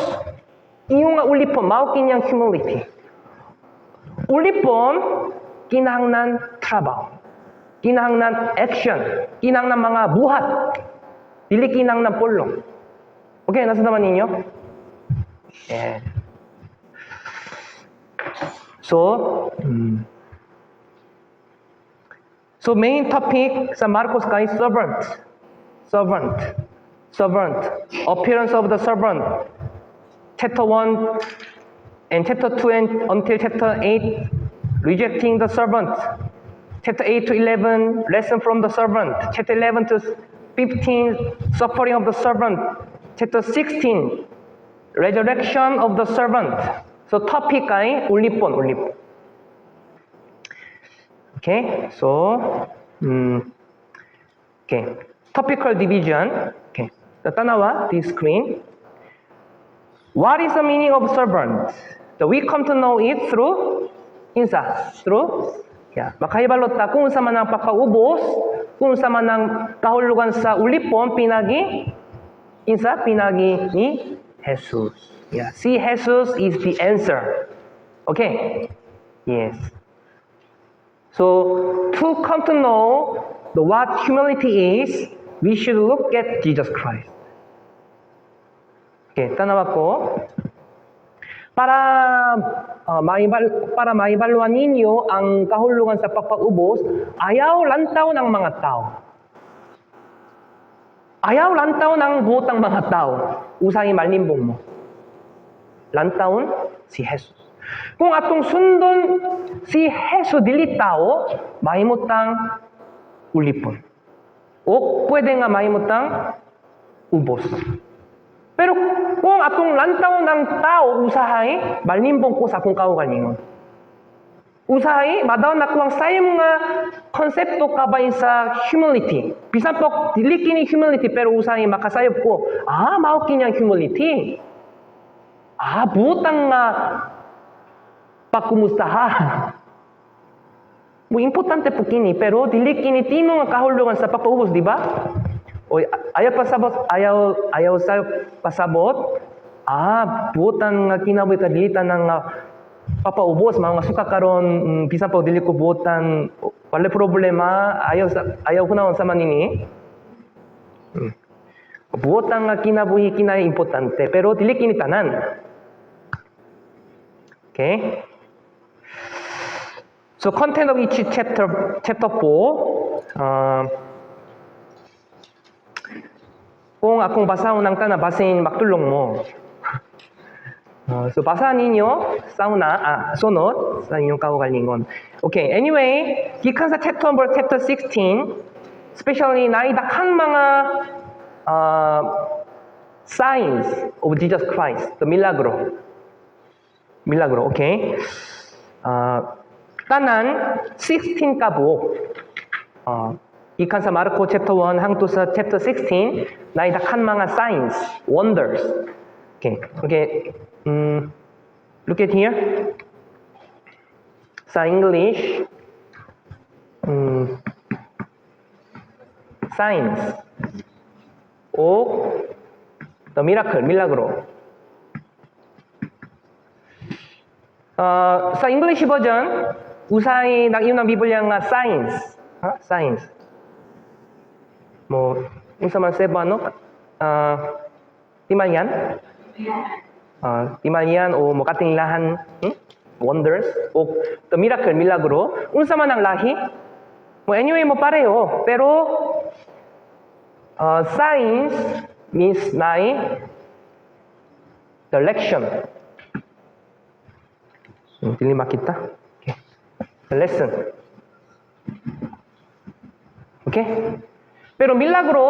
iyong nga ulipon, mao kini ang humility. Ulipon, kinahanglan trabaho. Kinahanglan action. Kinahanglan mga buhat. Dili kinahanglan pulong. Okay, nasabtan ninyo? Yeah. So main topic sa Marcos kay servant. Servant. Servant. Appearance of the servant. Chapter 1 and chapter 2 and until chapter 8, rejecting the servant. Chapter 8 to 11, lesson from the servant. Chapter 11 to 15, suffering of the servant. Chapter 16, resurrection of the servant. So topic ay ulipon, ulipon. Okay, so, okay, topical division. Okay, so tanawa, this screen. What is the meaning of servant? So we come to know it through insa, through, yeah, makahibalo ta kung unsa man ang pagkaubos, kung unsa man ang kahulugan sa ulipon pinagi insa, pinagi ni Jesus. Yeah, see, Jesus is the answer. Okay? Yes. So to come to know the what humility is, we should look at Jesus Christ. Okay, tanawa ko. Para maibaluan ninyo ang kahulugan sa pagpaubos, ayaw lantaw ng mga tao. Ayaw lantaw ng buot ng mga tao. Usahay malimbong mo. Lantawon si Jesus. Kung atong sundon si Jesus dili tao, mahimutang ulipon. O pwede nga mahimutang ubos. Pero kung atong lantaw ng tao usahay, malimbong ko sa akong kaugalingon. Usahay, madaw na ko ang sayom nga konsepto kabahin sa humility. Bisan po, dili kini humility, pero usahay makasayop ko, ah, mao kini ang humility. Ah, butang nga pagkumustaha. Mo importante po kini, pero dili kini tino nga kahulugan sa pagpaubos, di ba? O ayaw pasabot, ayaw sa pasabot. Ah, buotan nga kinabuhi kadilitan ng papaubos, mga suka karon bisan pa dili ko buotan, wala problema, ayaw hunahon sa manini. Buotan nga kinabuhi kinay importante, pero dili kini tanan. Okay? So content of each chapter, chapter 4, kung akong basahon ng tanan, basin magtulong mo. So basahan ninyo sa una, sunod sa inyong kaugalingon. Okay, anyway, gikan sa chapter 1 verse chapter 16, especially naidakhan mga signs of Jesus Christ, the milagro. Milagro, okay? Tanan 16 kabuok. Gikan sa Marco chapter 1 hangtod sa chapter 16, naidakhan mga signs, wonders. Okay. Look at here. Sa English, signs o the miracle, milagro. Sa English version, usahay nang iyong Biblia nga signs. Ha? Signs. Mo, unsa man Cebuano? Timalyan? Timalyan o mokatinglahan, Wonders o the miracle, milagro. Unsa man ang lahi? Mo anyway mo pareho, pero signs means naay the lection. Dili makita. Okay. The lesson. Okay? Pero milagro,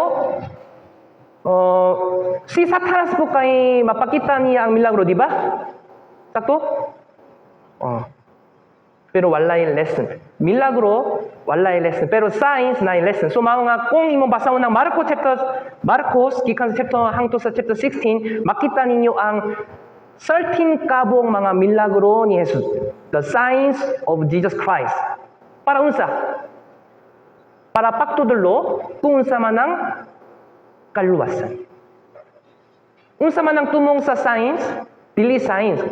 si Satanas po kay mapakita niya ang milagro, di ba? Sakto? Pero walay lesson. Milagro, walay lesson. Pero signs, naay lesson. So mao nga kung imong basahon ng Marco chapter, Marcos, gikan sa chapter hangtod sa chapter 16, makita ninyo ang 13 kabuok mga milagro ni Jesus. The signs of Jesus Christ. Para unsa? Para pagtudlo kung unsa man ang kaluwasan. Unsa man ang tumong sa signs, dili signs.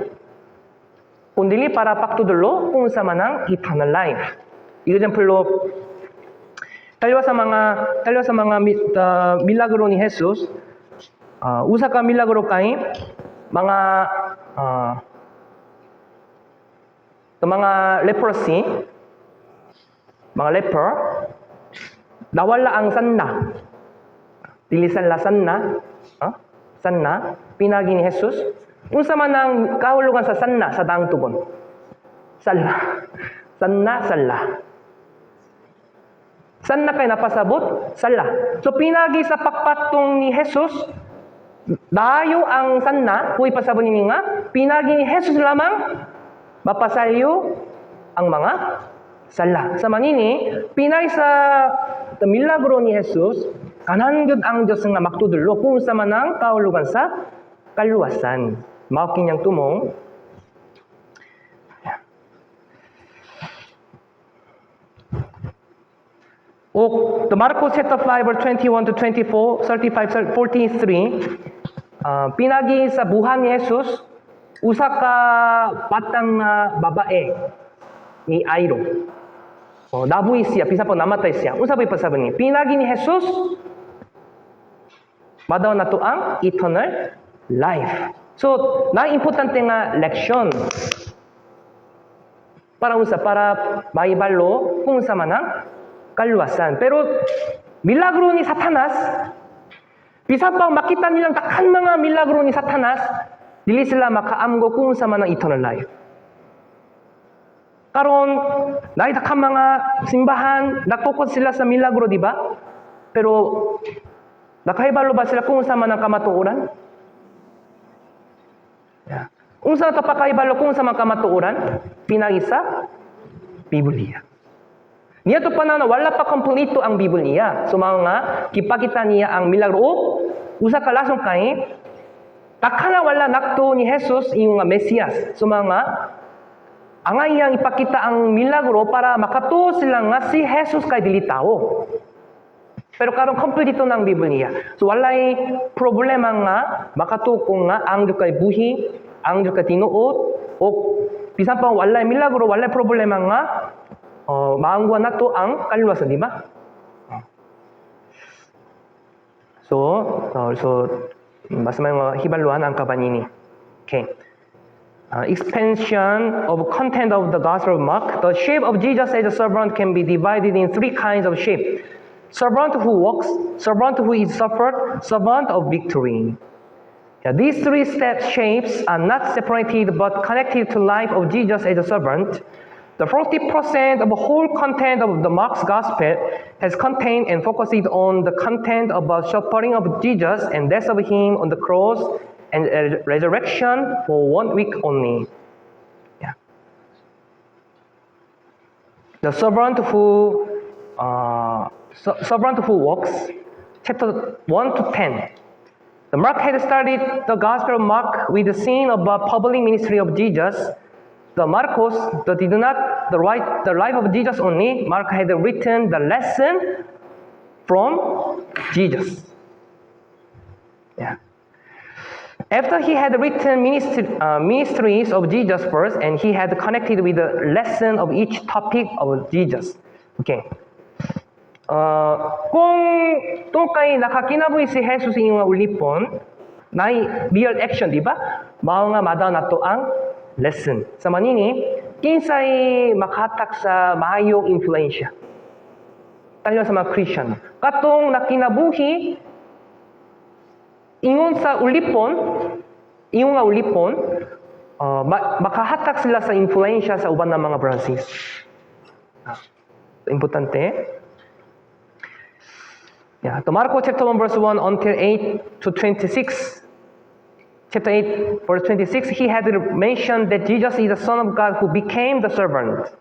Kung dili para pagtudlo kung unsa man ang eternal life. Example, taliwa sa mga milagro ni Jesus, usa ka milagro kay mga leprosy, mga leper, nawala ang sanna. Dili sala, sanna, ah? Sanna, pinagi ni Jesus. Unsa man ang kahulugan sa sanna sa Daang Tugon? Sala. Sanna, sala. Sanna kay napasabot? Sala. So pinagi sa pagpatong ni Jesus, naayo ang sanna, huy pasabot ni nga, pinagi ni Jesus lamang mapasalyo ang mga sala. Sa manini, pinay sa the milagro ni Jesus, kanan gyud ang Dios nga magtudlo kung unsa man ang kahulugan sa kaluwasan. Mao kinyang tumong. O the Marcos chapter 5 verse 21 to 24, 35, 43, pinagi sa buhan ni Jesus, usa ka batang babae ni Airo. Nabuhi siya, bisan pa namatay siya. Unsa ba ipasabot ni? Pinagi ni Jesus, madaw nato ang eternal life. So, na importante nga leksyon para unsa? Para maibalo kung unsa man ang kaluwasan. Pero milagro ni Satanas, bisan pa makita nilang dakhan mga milagro ni Satanas, dili sila makaamgo kung unsa man ang eternal life. Karon, naay dakhan mga simbahan, nagtukod sila sa milagro, di ba? Pero nakahibalo ba sila kung unsa man ang kamatuoran? Yeah. Unsa ta pakahibalo kung unsa man kamatuoran? Pinagi sa Biblia. Niya to pa na wala pa kompleto ang Biblia. So mga nga, gipakita niya ang milagro. O, usa ka lasong kay, takana wala nakto ni Jesus iyong nga Mesiyas. So mga ang iyang ipakita ang milagro para makatuo sila nga si Jesus kay dili tao. Pero karon kompleto ng Biblia. So walay problema nga makatuo nga ang Diyos kay buhi, ang Diyos kay tinuod, o bisan pa walay milagro, walay problema nga maangguan nato ang kaluwasan, di ba? So mas may mga hibaluan ang kabanini. Okay. Expansion of content of the Gospel of Mark. The shape of Jesus as a servant can be divided in three kinds of shape. Servant who works, servant who is suffered, servant of victory. Yeah, these three step shapes are not separated but connected to life of Jesus as a servant. The 40% of the whole content of the Mark's Gospel has contained and focused on the content about suffering of Jesus and death of him on the cross and resurrection for one week only. Yeah. The servant who works, chapter 1 to 10. The Mark had started the Gospel of Mark with the scene about public ministry of Jesus. The Marcos the did not the write the life of Jesus only. Mark had written the lesson from Jesus. Yeah. After he had written ministries of Jesus first, and he had connected with the lesson of each topic of Jesus. Okay. Kung tungkay nakakinabuhi si Jesus inyong nga ulipon, naay real action, di ba? Mao nga madaw nato ang lesson. Sa manini, kinsay makahatak sa maayong influensya? Tayo sa mga Christian. Katong nakinabuhi, ingon sa ulipon, ingon nga ulipon, makahatak sila sa influensya sa uban ng mga brothers. Importante. Yeah, the Marco chapter 1 verse 1 until 8 to 26. Chapter 8 verse 26, he had mentioned that Jesus is the Son of God who became the servant.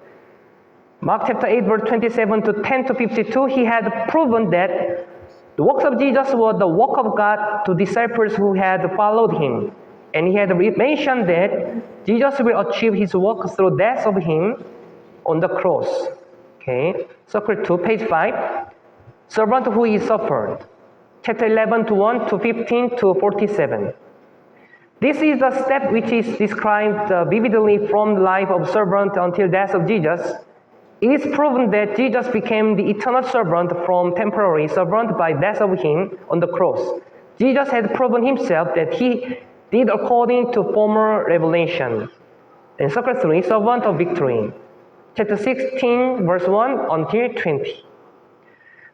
Mark chapter 8 verse 27 to 10 to 52, he had proven that the works of Jesus were the work of God to disciples who had followed him. And he had mentioned that Jesus will achieve his work through death of him on the cross. Okay, circle 2, page 5. Servant who is suffered. Chapter 11 to 1 to 15 to 47. This is the step which is described vividly from the life of servant until death of Jesus. It is proven that Jesus became the eternal servant from temporary servant by death of him on the cross. Jesus had proven himself that he did according to former revelation. And circle 3, servant of victory. Chapter 16, verse 1 until 20.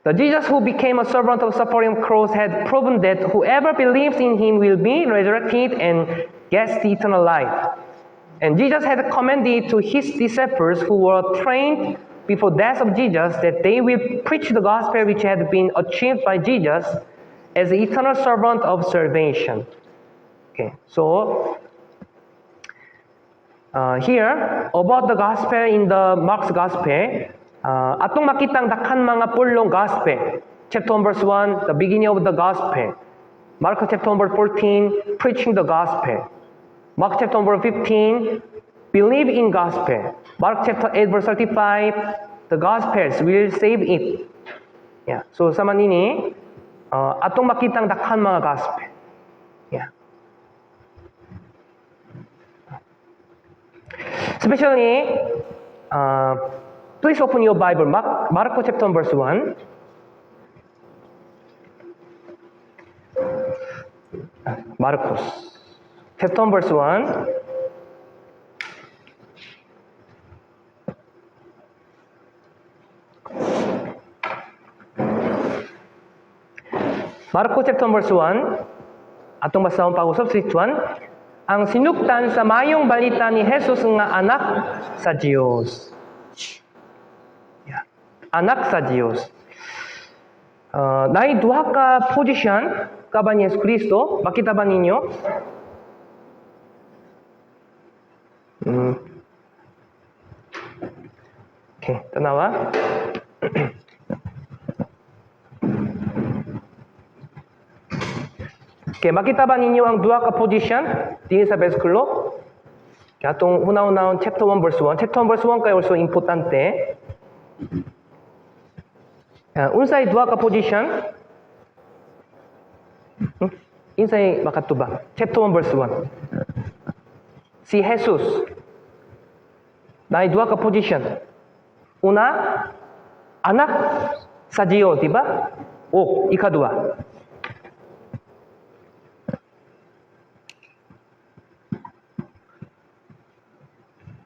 The Jesus who became a servant of suffering cross had proven that whoever believes in him will be resurrected and gets the eternal life. And Jesus had commanded to his disciples who were trained before death of Jesus that they will preach the gospel which had been achieved by Jesus as the eternal servant of salvation. Okay, so here about the gospel in the Mark's gospel, atong makitang dakhan mga pulong gospel. Chapter 1 verse 1, the beginning of the gospel. Mark chapter 1 verse 14, preaching the gospel. Mark chapter 1 verse 15, believe in gospel. Mark chapter 8 verse 35, the gospels will save it. Yeah. So sama nini, atong makitang dakhan mga gospel. Yeah. Especially, please open your Bible, Mark chapter 1 verse 1. Marcos chapter 1 verse 1. Marcos chapter 1 verse 1. Atong basahon pag-usab sa 1. Ang sinugtan sa mayong balita ni Jesus nga anak sa Dios. Yeah. Anak sa Dios. Naay duha ka position kaban ni Jesu Kristo. Makita ba ninyo? Okay, tanawa. Okay, makita ba ninyo ang duha ka position dinhi sa bersikulo? Okay, atong hunaw-hunahon chapter 1 verse 1. Chapter 1 verse 1 kay also importante. Unsay duha ka position? Unsay makatubang? Chapter 1 verse 1. Si Jesus naay duha ka position. Una, anak sa Dios, di ba? O ikaduha.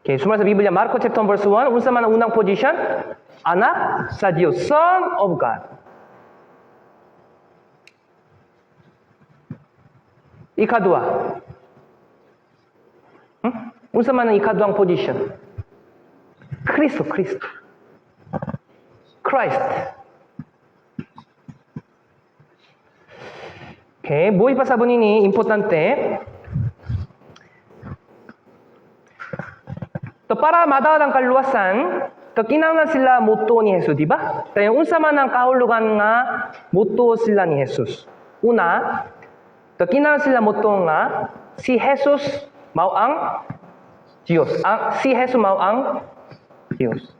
Okay, sumala sa Biblia, Marco chapter 1 verse 1, unsa man ang unang position? Anak sa Dios, Son of God. Ikaduha. Unsa man ang ikaduhang position? Kristo, Kristo. Christ. Okay, buhi pa sa nini, importante. To para madaot ang kaluwasan, to kinahanglan sila motuo ni Jesus, di ba? Kaya unsa man ang kahulugan nga motuo sila ni Jesus. Una, to kinahanglan sila motuo nga si Jesus mao ang Dios. Ang si Jesus mao ang Dios.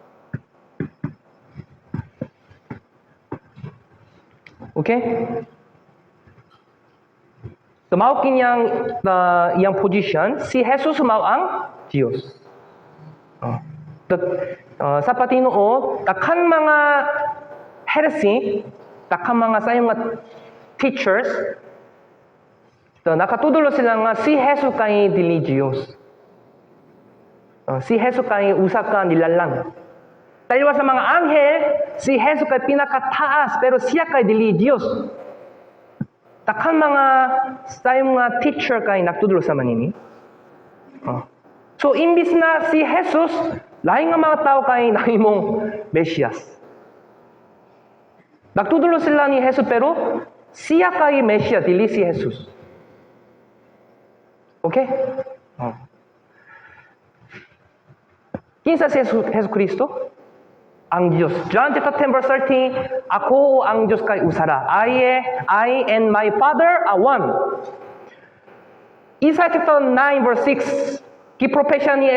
Okay? So mao kinyang iyang position, si Jesus mao ang Dios. Sa patinuo, dakhan mga heresy, dakhan mga sayong nga teachers, so, nakatudulo sila nga si Jesus kay dili Dios. Si Jesus kay usa ka nilalang. Taliwa sa mga anghel, si Jesus kay pinakataas pero siya kay dili Dios. Dakhan mga sayong nga teacher kay nagtudulo sa manini. So imbis na si Jesus, lahi nga mga tao kay nahimong Mesiyas. Nagtudulo sila ni Jesus pero siya kay Mesiyas, dili si Jesus. Okay? Kinsa si Jesus Kristo? Ang Diyos. John chapter 10 verse 13, ako o ang Diyos kay usara. I and my Father are one. Isaiah chapter 9 verse 6, giprofesya ni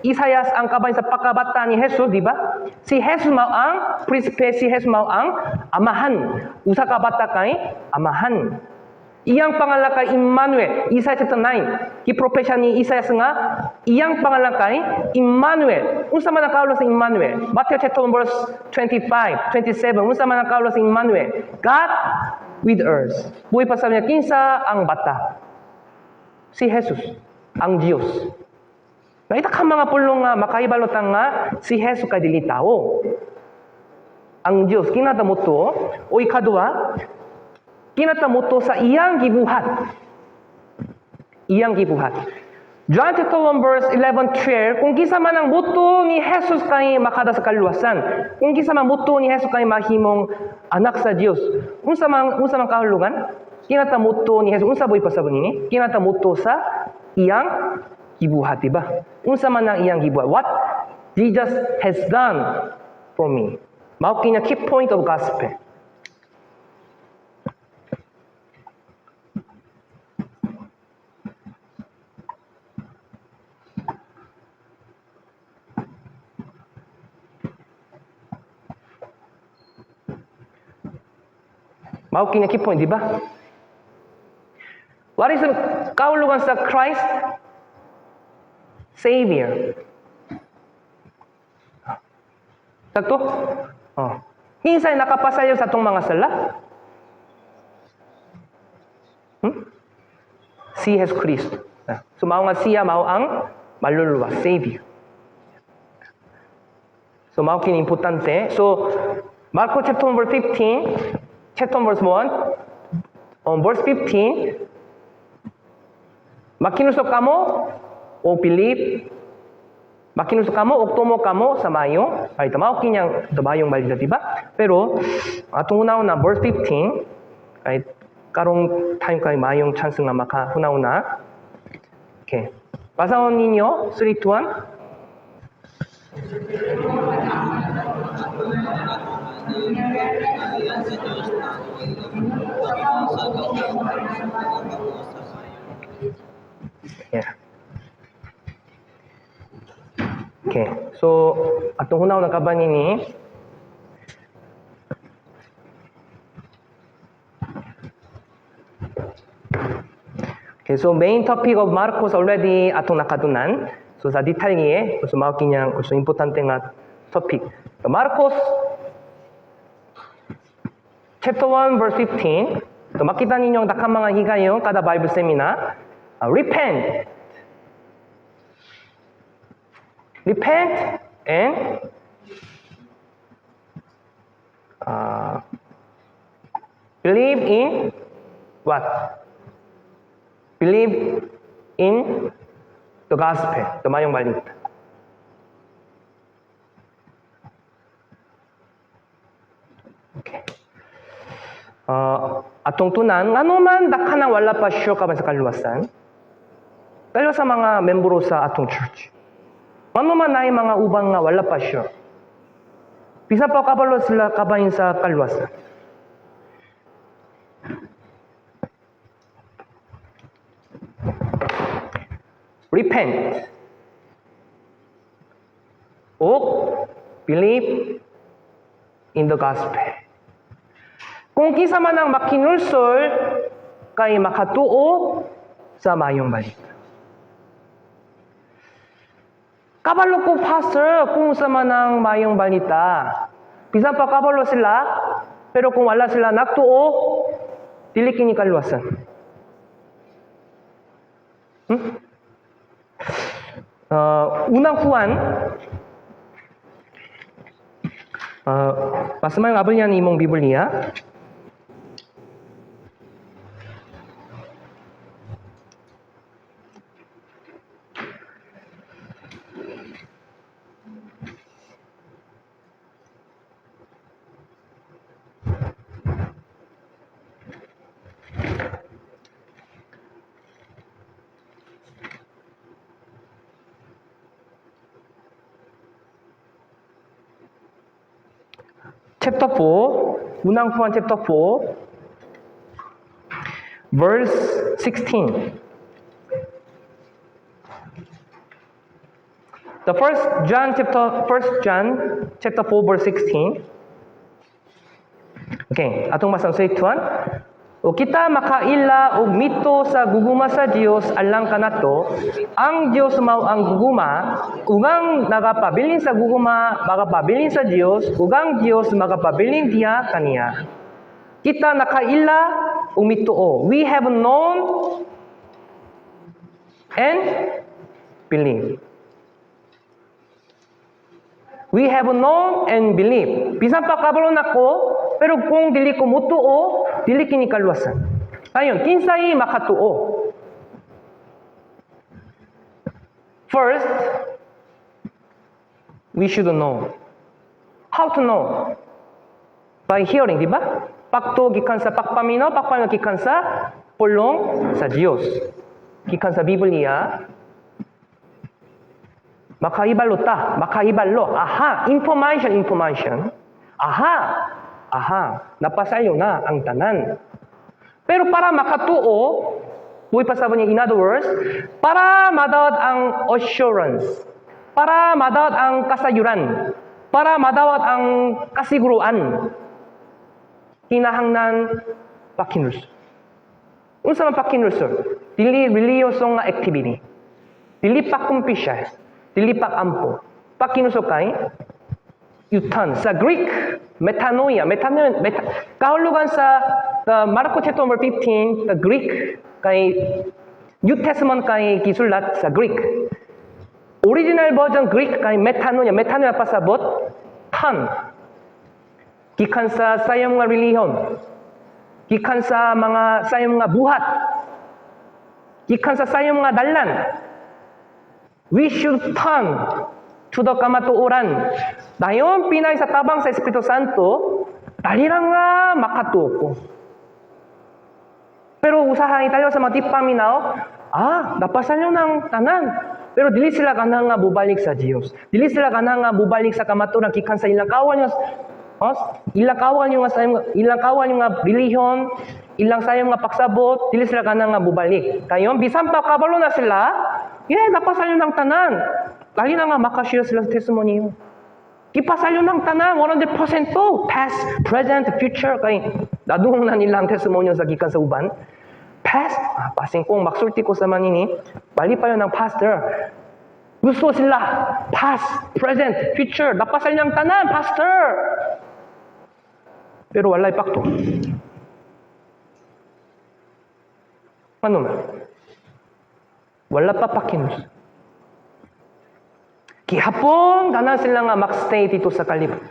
Isaias ang kabahin sa pagkabata ni Jesus, di ba? Si Jesus mao ang prinsipe, si Jesus mao ang amahan. Usa ka bata kay amahan. Iyang pangalan kay Emmanuel. Isaiah chapter 9. Giropesya ni Isaiah nga iyang pangalan kay Emmanuel. Unsa man ang kaulo sa Emmanuel? Matthew chapter 1 verse 25, 27. Unsa man ang kaulo sa Emmanuel? God with us. Buhi pa sa niya kinsa ang bata? Si Jesus, ang Dios. Nakita ka mga pulong nga makahibalo ta nga si Jesus kay dili tao. Ang Dios kinata mo to o ikaduha, kinata mo to sa iyang gibuhat. Iyang gibuhat. John chapter 1 verse 11, 12, kung kinsa man ang mutuo ni Jesus kay makada sa kaluwasan, kung kinsa man mutuo ni Jesus kay mahimong anak sa Dios, unsa man kahulugan? Kinata mutuo ni Jesus, unsa boy pasabot nini? Kinata mutuo sa iyang gibuhat, diba? Unsa man ang iyang gibuhat? What Jesus has done for me. Mao kini key point of gospel. Mao kini key point, di ba? What is the kahulugan sa Christ? Savior. Sakto? Oh. Kinsay nakapasayo sa atong mga sala? Si Jesus Cristo. So mao nga siya mao ang maluluwas, Savior. So mao kini importante. So Marco chapter 1 verse 15, chapter 1 verse 1, on verse 15, makinusok kamo o believe, makinusok kamo o tumo kamo sa mayo. Ay, mao kinyang mayong balita, diba? Pero atong una-una verse 15 ay karong time kay mayong chance nga maka huna-una. Okay. Basahon ninyo 3, 2, 1. Yeah. Okay. So, atong hunaw na kaban nini, okay, so main topic of Marcos already atong nakadunan. So sa detalye, so mao kinyang so importante nga topic. So, Marcos chapter 1 verse 15. So makita ninyo ang daghang mga higayon kada Bible seminar. Repent. Repent and believe in what? Believe in the gospel, the mayong balita. Okay. Atong tunan, ngano man dakhanang wala pa sure ka man sa kaluwasan? Lalo sa mga membro sa atong church. Ngano man naay mga ubang nga wala pa sure. Bisan pa kabalo sila kabahin sa kaluwasan. Repent. O believe in the gospel. Kung kinsa man ang makinulsol kay makatuo sa mayong balita. Kabalo ko, pastor, kung sa man ang mayong balita. Bisan pa kabalo sila, pero kung wala sila nagtuo, dili kini kaluwasan. Unang Juan, mas mayong abol niya ni imong Biblia. Chapter 4, Unang Juan chapter 4, verse 16. The first John chapter 4 verse 16. Okay, atong basang sa ituan. O kita makaila og mituo sa gugma sa Dios alang kanato, ang Dios mao ang gugma, ug ang nagapabilin sa gugma magapabilin sa Dios, ug ang Dios magapabilin diha kaniya. Kita nakaila ug mituo. We have known and believe. We have known and believe. Bisan pa kabalo nako, pero kung dili ko mutuo, dili kini kaluwasan. Ayon, kinsay makatuo? First, we should know. How to know? By hearing, di ba? Pagtuo gikan sa pagpaminaw, pagpaminaw gikan sa pulong sa Dios. Gikan sa Biblia, makahibalo ta, makahibalo. Aha, information, information. Aha, aha, napasalyo na ang tanan. Pero para makatuo, buhi pasabot niya, in other words, para madawat ang assurance, para madawat ang kasayuran, para madawat ang kasiguruan, kinahanglan pakinulsol. Unsa man pakinulsol? Dili religyoso nga activity. Dili pagkumpisal, dili pagampo. Pakinulsol kay U-turn. Sa Greek, metanoia. Metanoia, meta, kahulugan sa the Marco chapter number 15, the Greek, kay New Testament kay gisulat sa Greek. Original version Greek kay metanoia. Metanoia pasabot, turn. Gikan sa sayong nga relihiyon. Gikan sa mga sayong nga buhat. Gikan sa sayong nga dalan. We should turn to the kamatuoran. Dayon pinay sa tabang sa Espiritu Santo, dali lang nga makatuo ko. Pero usahay tayo sa mga tipaminaw, napasan nyo ng tanan. Pero dili sila kanang nga bubalik sa Dios. Dili sila kanang nga bubalik sa kamatuoran gikan sa ilang kawan nyo, oh, ilang kawan nyo nga sa ilang kawan nyo nga relihiyon, ilang sayong nga pagsabot, dili sila kanang nga bubalik. Kayon bisan pa kabalo na sila, yeah, napasalyo ng tanan. Dali na nga makashare sila sa testimony. Gipasalyo ng tanan, 100% past, present, future. Kay nadungog na nila ang testimony sa gikan sa uban. Past, basin kung magsulti ko sa manini, bali pa yun ng pastor. Gusto sila, past, present, future, napasal niyang tanan, pastor. Pero walay pakto. Ano man? Wala pa pakinus. Gihapon, tanan sila nga magstay dito sa kalibot.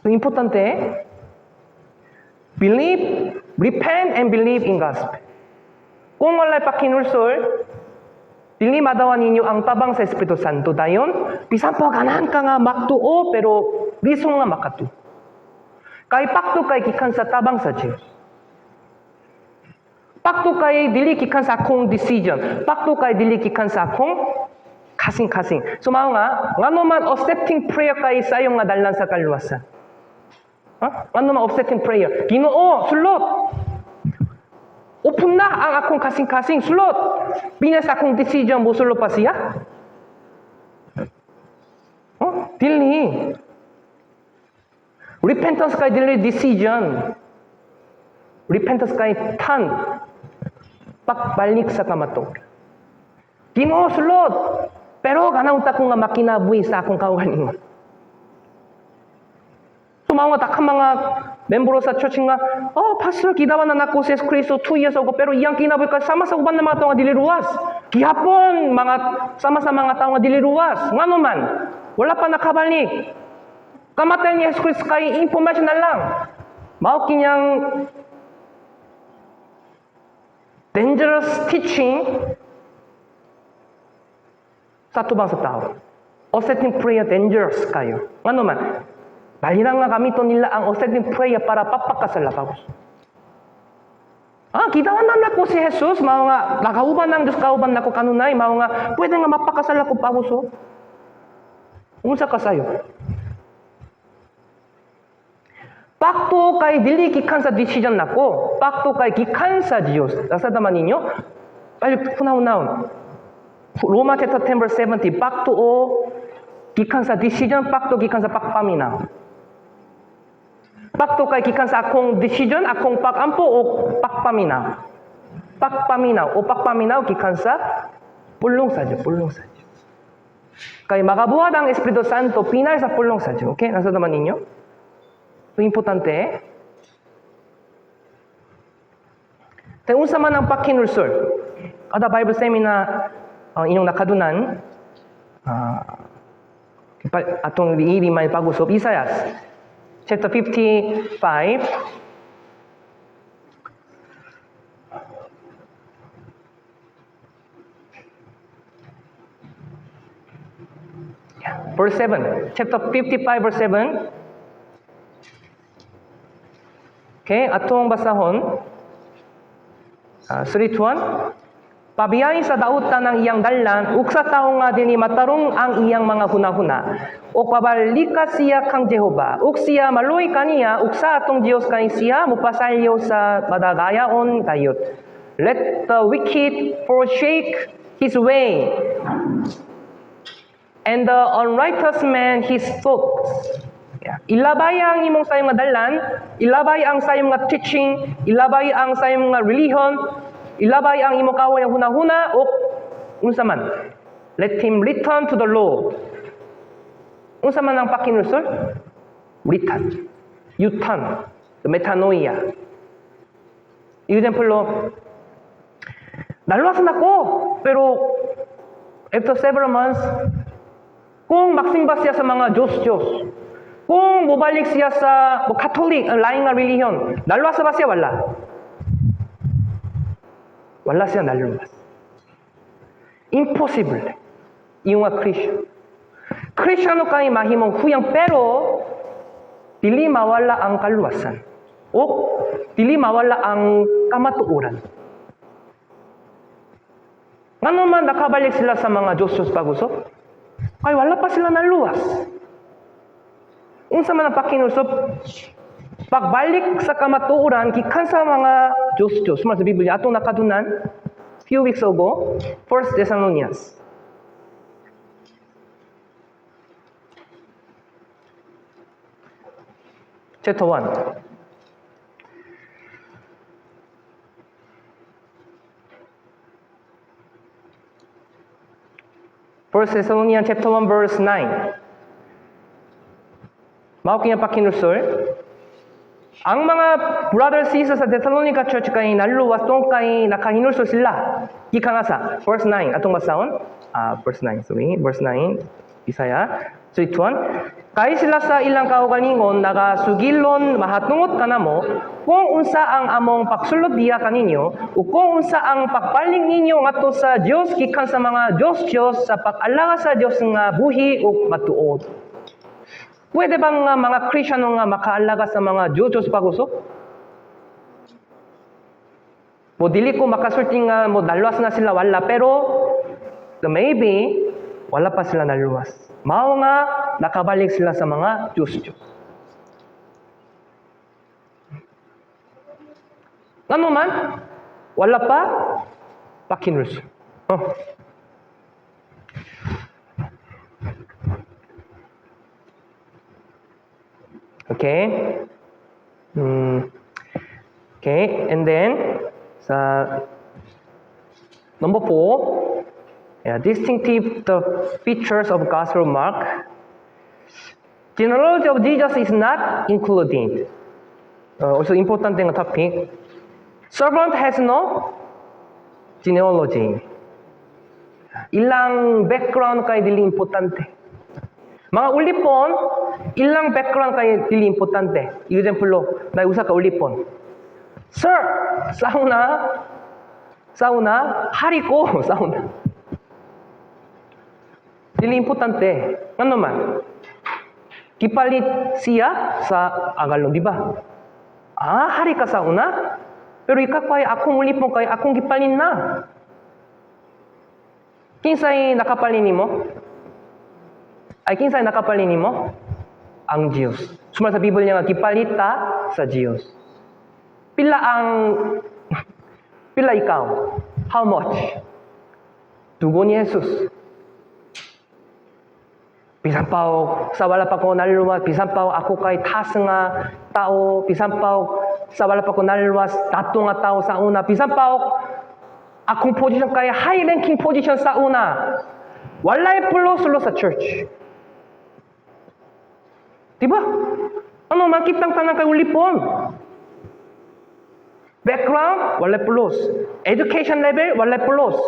So, importante, believe, repent and believe in gospel. Kung walay pakinulsol, dili madawa ninyo ang tabang sa Espiritu Santo dayon, bisan pa ganahan ka nga magtuo pero lisong nga makatuo. Kay pakto kay gikan sa tabang sa Dios. Pakto kay dili gikan sa akong decision. Pakto kay dili gikan sa akong kasing-kasing. So mao nga, ngano man accepting prayer kay sayong nga dalan sa kaluwasan. Ha? Ngano man accepting prayer? Ginoo, sulot. Open na ang akong kasing-kasing, sulot. Pinya sa akong decision, mosulot pa siya? Oh, dili. Repentance kay dili decision. Repentance kay turn. Pagbalik sa kamatuoran. Ginoo, sulot. Pero ganaw ta ko nga makinabuhi sa akong kaugalingon. So mao nga dakhan mga membro sa church nga, oh, pastor, gidawan na nako si Yesu Kristo 2 years ago, pero iyang kinabuhi ka sama sa uban na mga tao nga dili ruwas. Gihapon mga sama sa mga tao nga dili ruwas. Ngano man, wala pa nakabalik. Kamatay ni Yesu Kristo kay information na lang. Mao kinyang dangerous teaching sa tubang sa tao. Accepting prayer dangerous kayo. Ngano man, dali lang nga gamiton nila ang accepting prayer para papakasalakawos. Gidawan na nako si Jesus, mao nga nakauban ang Dios kauban nako kanunay, mao nga pwede nga mapakasal ako pawuso. Unsa ka sayo? Pakto kay dili gikan sa decision nako, pakto kay gikan sa Dios. Nasadaman ninyo? Pali hunahunahon. Roma chapter 10 verse 70, pagtuo gikan sa decision, pagtuo gikan sa pagpaminaw. Pagtuo kay gikan sa akong decision, akong pagampo o pagpaminaw. Pagpaminaw o pagpaminaw gikan sa pulong sa Dios, pulong sa Dios. Kay magabuhat ang Espiritu Santo pinay sa pulong sa Dios. Okay? Nasa naman ninyo? So, importante. Kay unsa man ang pakinulsol. Kada Bible seminar inyong nakadunan, atong i-remind pag-usop, Isaiah chapter 55. Verse 7. Chapter 55, verse 7. Okay, atong basahon. 3, 2, 1. Pabiyahin sa dautan ang iyang dalan, ug sa tawo nga dinhi matarong ang iyang mga hunahuna. O pabalika siya kang Jehova, ug siya maluoy kaniya, ug sa atong Dios kay siya mupasalyo sa madagayaon gayud. Let the wicked forsake his way, and the unrighteous man his thoughts. Yeah. Ilabay ang imong sayong nga dalan, ilabay ang sayong nga teaching, ilabay ang sayong nga religion, ilabay ang imong kaaway ang hunahuna o unsa man. Let him return to the Lord. Unsa man ang pakinulsol? Return. U-turn. The metanoia. Example, naluwas na ko, pero after several months, kung magsimba siya sa mga Diyos-Diyos, kung mobalik siya sa mo Catholic, ang laing nga relihiyon, naluwas ba siya? Wala. Wala siya naluwas. Impossible. Iyong nga Christian. Kristiyano kay mahimong huyang pero dili mawala ang kaluwasan o dili mawala ang kamatuoran. Ngano man nakabalik sila sa mga Diyos-Diyos pag-usop? Kay wala pa sila naluwas. Unsa man ang pakinusop? Pagbalik sa kamatuoran gikan sa mga Diyos-Diyos. Suma sa Biblia atong nakadunan few weeks ago, First Thessalonians. Chapter 1. First Thessalonians chapter 1 verse 9. Mao kini pakinulsol. Ang mga brothers sisters sa Thessalonica Church kay naluwas tong kay nakahinulsol sila. Gikan asa? Verse 9 atong basahon. Verse 9, sorry. Verse 9, Isaiah 3, 1. Kay sila sa ilang kaugalingon nagasugilon mahatungot kanamo kung unsa ang among pagsulod diha kaninyo ug kung unsa ang pagpaling ninyo ngadto sa Dios gikan sa mga Dios-Dios sa pag-alaga sa Dios nga buhi ug matuod. Pwede bang nga mga Kristiyano nga makaalaga sa mga Dios-Dios pag-usop? Mo dili ko makasulti nga mo naluwas na sila, wala, pero maybe wala pa sila naluwas. Mao nga nakabalik sila sa mga Diyos-Diyos. Ngano man, wala pa pakinulsol. Oh. Okay. Okay, and then sa number 4, yeah, distinctive the features of Gospel Mark. Genealogy of Jesus is not included. Also important nga topic. Servant has no genealogy. Ilang background kay dili importante. Mga ulipon, ilang background kay dili importante. Example, na usa ka ulipon. Sir, sauna, sauna, hari ko, sauna. Dili importante. Ngano man? Gipalit siya sa agalon, di ba? Ah, hari ka sa una? Pero ikaw ay akong ulipon kay akong gipalit na. Kinsay nakapalit nimo? Ay, kinsay nakapalit nimo? Ang Diyos. Suma sa Biblia nga gipalita sa Diyos. Pila ikaw? How much? Dugo ni Jesus. Bisan pa og sa wala pa ko naluwas, bisan pa og ako kay taas nga tao, bisan pa og sa wala pa ko naluwas, dato nga tao sa una, bisan pa og akong position kay high ranking position sa una, walay pulos sa church. Diba? Ano, makitang tanan kay ulipon. Background, walay pulos. Education level, walay pulos.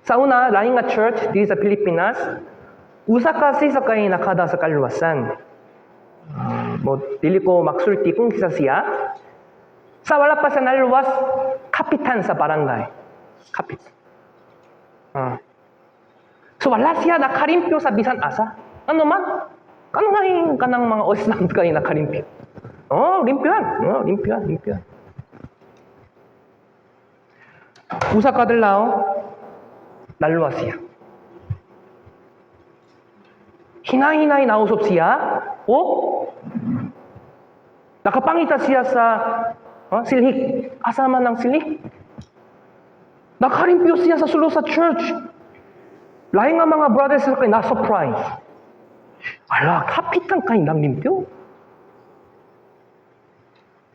Sa una, lain nga church diri sa Pilipinas, usa ka sisa kay nakada sa kaluwasan. Mo dili ko magsulti kung kinsa siya. Sa wala pa sa naluwas, kapitan sa barangay. Kapitan. So wala siya nakalimpyo sa bisan asa. Ano man? Kano nga yung kanang mga oslang kay nakalimpyo? Oh, limpyohan. Oh, limpyohan, limpyohan. Usa ka adlaw, naluwas siya. Hinay-hinay nausop siya o nakapangita siya sa silhik. Asa man ang silhik? Nakalimpyo siya sa sulod sa church. Lain nga mga brothers kay na-surprise. Ala, kapitan kay naglimpyo?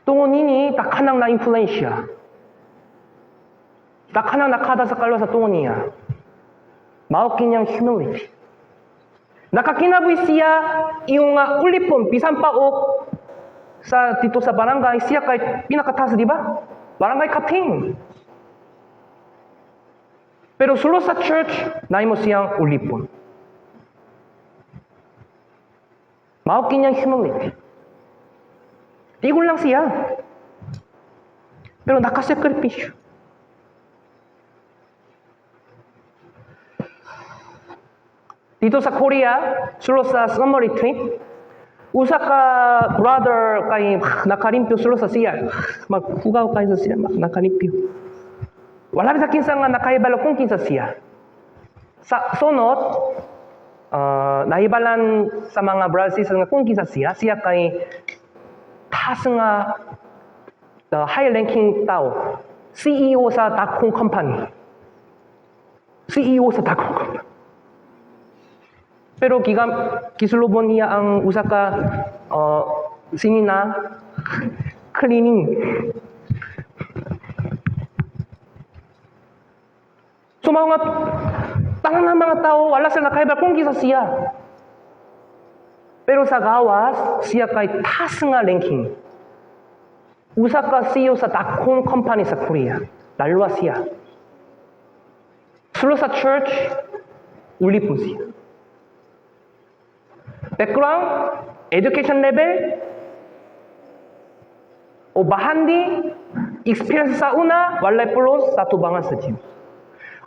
Tungod nini, dakhanang na-influensya. Dakhanang nakada sa kaluwas sa tungod niya. Mao kinyang humility. Nakakinabuhi siya iyong nga ulipon, bisan pa og sa dito sa barangay, siya kay pinakataas, di ba? Barangay captain. Pero sulod sa church, naimo siyang ulipon. Mao kinyang humility. Tigol lang siya. Pero nakasakripisyo. Dito sa Korea, sulod sa summer retreat, usa ka brother kay nakalimpyo sulod sa siya. Maghugaw kay sa siya, nakalimpyo. Wala bisa kinsa nga nakahibalo kung kinsa siya. Sa sunod, nahibalan sa mga brothers nga kung kinsa siya, siya kay taas nga high ranking tao, CEO sa dakong company. CEO sa dakong company. Pero gisulubon niya ang usa ka sinina cleaning. So mga tanan ng mga tao, wala sila nakahibalo kung kinsa siya. Pero sa gawas, siya kay taas nga ranking. Usa ka CEO sa dakong company sa Korea. Naluwas siya. Sulod sa church, ulipon siya. Background, education level, o bahandi, experience sa una, walay pulos sa tubangan sa Diyos.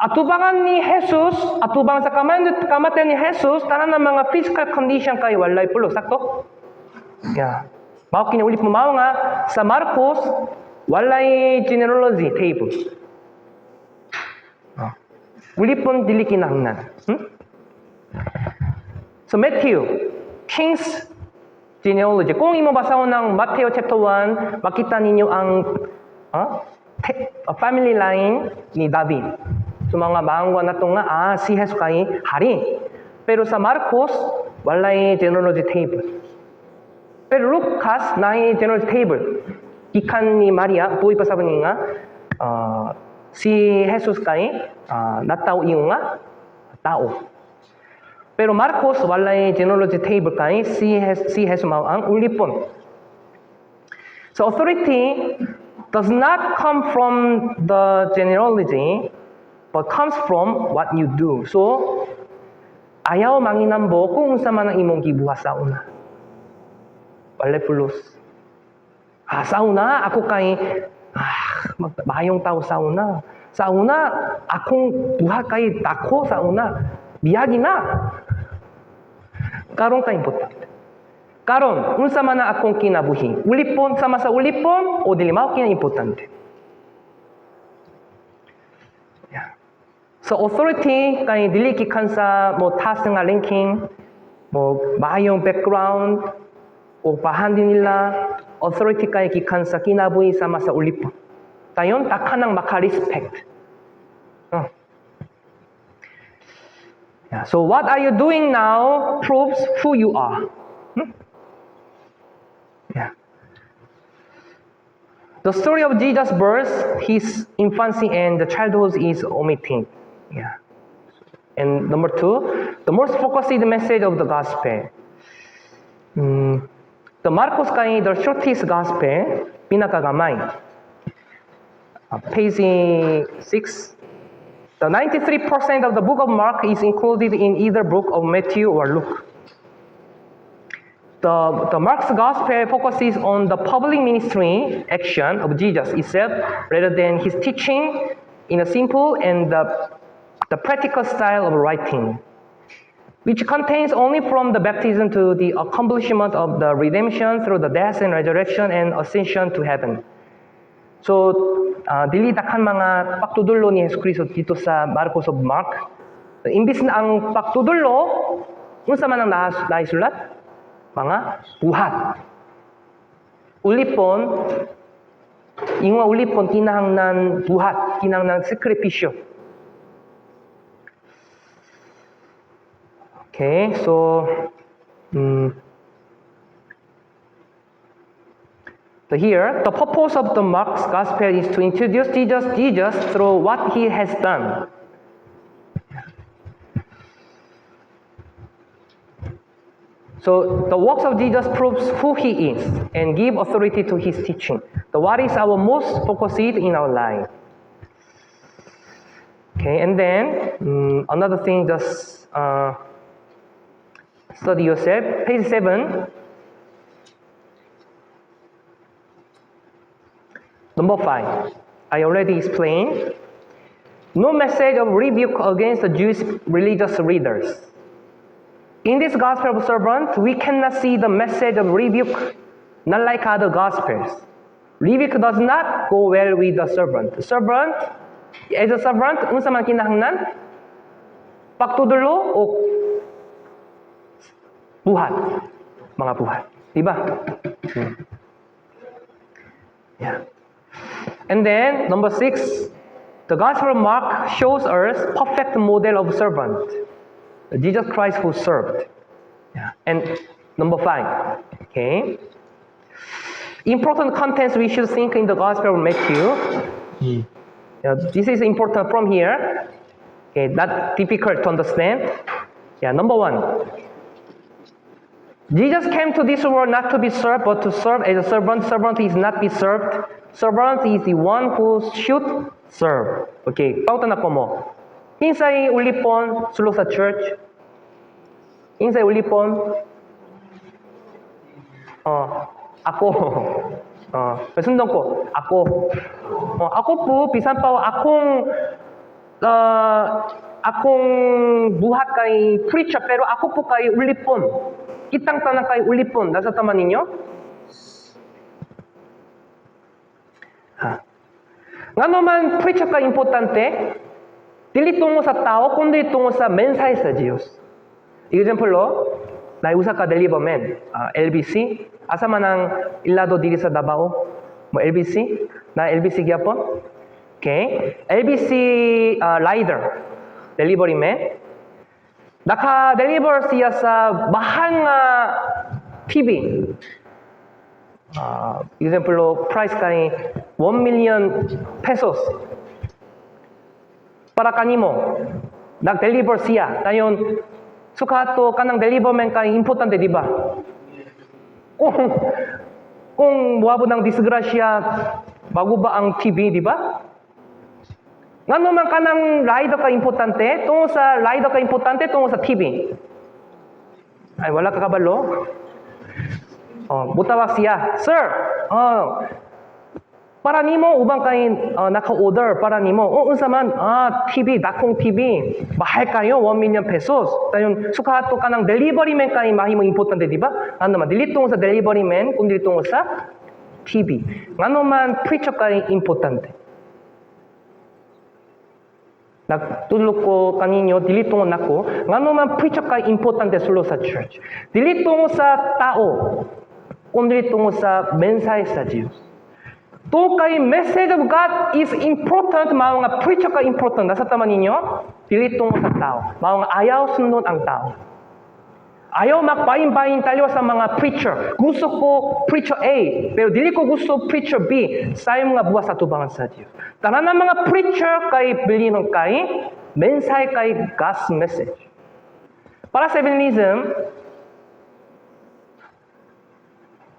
Atubangan ni Jesus, atubangan sa kamatayan ni Jesus, tanan ng mga physical condition kay walay pulos. Sakto? Yeah. Mao kini ulit mo mao nga sa Marcos, walay genealogy table. Ulipon dili kinahanglan. So Matthew, King's genealogy. Kung imo basahon ng Matthew chapter 1, makita ninyo ang family line ni David. So mga maangwa na to nga, si Jesus kay hari. Pero sa Marcos, walay genealogy table. Pero Lucas, naay genealogy table. Gikan ni Maria, buhi pa sa nga, si Jesus kay natawo iyo nga tao. Pero Marcos, walay genealogy table kay si Jesus mao ang ulipon. So authority does not come from the genealogy, but comes from what you do. So, ayaw manginambo kung unsa man ang imong gibuhat sa una. Walay pulos. Sa una, ako kay, mayong tao sa una. Sa una, akong buhat kay dako sa una. Miyagi na. Karon ka importante. Karon, unsa man ang akong kinabuhi? Ulipon sama sa ulipon o dili mao kini importante. Yeah. So authority kay dili gikan sa mo taas nga ranking, mo maayong background, O pahan nila authority kay gikan sa kinabuhi sama sa ulipon. Dayon daghan ang maka-respect. Oh. Yeah, so what are you doing now proves who you are. Yeah. The story of Jesus' birth, his infancy and the childhood is omitted. Yeah. And number two, the most focused message of the gospel. The Marcos kay the shortest gospel, pinakagamay. Page 6. The 93% of the book of Mark is included in either book of Matthew or Luke. The Mark's gospel focuses on the public ministry action of Jesus itself rather than his teaching in a simple and the practical style of writing, which contains only from the baptism to the accomplishment of the redemption through the death and resurrection and ascension to heaven. So, dili daghan mga pagtudlo ni Jesu Kristo dito sa Marcos of Mark. Imbis na ang pagtudlo, unsa man ang naisulat? Mga buhat. Ulipon, ingon ulipon kinahanglan buhat, kinahanglan sakripisyo. Okay, so so here, the purpose of the Mark's gospel is to introduce Jesus through what he has done. So the works of Jesus proves who he is and give authority to his teaching. The what is our most focused in our life. Okay, and then another thing, just study yourself. Page 7. Number 5. I already explained. No message of rebuke against the Jewish religious leaders. In this gospel of servant, we cannot see the message of rebuke, not like other gospels. Rebuke does not go well with the servant. Servant, as a servant, unsa man kinahanglan? Pagtudlo o buhat. Mga buhat. Diba? Yeah. And then, number 6, the Gospel of Mark shows us perfect model of servant. Jesus Christ who served. Yeah. And number 5, okay. Important contents we should think in the Gospel of Matthew. Yeah, this is important from here. Okay, not difficult to understand. Yeah, number 1. Jesus came to this world not to be served, but to serve as a servant. Servant is not be served. Servant is the one who should serve. Okay, pauta na ko mo. Kinsay ulipon sulod sa church? Kinsay ulipon? Oh, ako. Oh, sundon ko. Ako. Oh, ako po bisan pa akong buhat kay preacher pero ako po kay ulipon. Kitang tanan kay ulipon. Nasa tama ninyo? Ha. Ngano man preacher ka importante? Dili tungo sa tao, kundi tungo sa mensahe sa Dios. Example, na usa ka deliverman, LBC. Asa man ang ilado diri sa Davao? Mo LBC? Na LBC gyapon? Okay. LBC rider, delivery man. Naka-deliver siya sa mahal nga TV. Example, price kay 1 million pesos. Para kanimo, nag-deliver siya. Dayon, suka to kanang deliverman kay importante, di ba? Kung muabot ng disgrasya, bago ba ang TV, di ba? Ngano man kanang rider ka importante, tungo sa rider ka importante, tungo sa TV. Ay, wala ka kabalo? Oh, mutawag siya, "Sir, oh, para nimo ubang kay naka-order para nimo." "Oh, unsa man?" "Ah, TV, dakong TV. Mahal kayo, 1 million pesos." Dayon suka to kanang delivery man kay mahimo importante, di ba? Ano man dili tungo sa delivery man, kundi tungo sa TV. Ngano man preacher kay importante? Nagtulog ko kaninyo, dili tungo nako. Ngano man preacher kay importante sulod sa church? Dili tungo sa tao. Kung dili tungod sa mensahe sa Diyos. Tungod kay message of God is important, mao nga preacher ka important. Nasabtan man ninyo? Dili tungod sa tao. Mao nga ayaw sundon ang tao. Ayaw magbahin-bahin taliwa sa mga preacher. Gusto ko preacher A, pero dili ko gusto preacher B. Sayang mga buhat sa atubangan sa Diyos. Tanan ng mga preacher kay bilinon kay mensahe kay God's message. Para sa evangelism,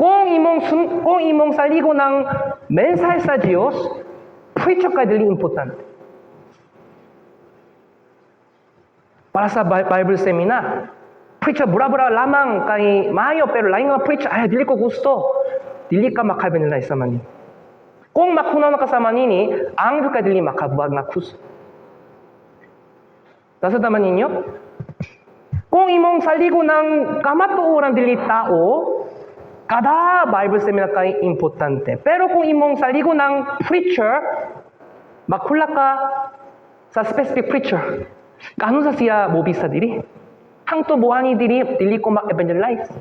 kung imong saligo ng mensahe sa Diyos, preacher kay dili importante. Para sa Bible seminar, preacher bura-bura lamang kay maayo, pero lain nga preacher, ay, dili ko gusto. Dili ka maka-evangelize sa manin. Kung makunaw na ka sa manini, ang ka dili makabuhat nga kurso. Nasabtan man ninyo? Kung imong saligo ng kamatuoran dili tao, kada Bible seminar kay importante. Pero kung imong saligo ng preacher, makula ka sa specific preacher. Kano sa siya mobisa diri? Hangto buhani diri, dili ko ma-evangelize.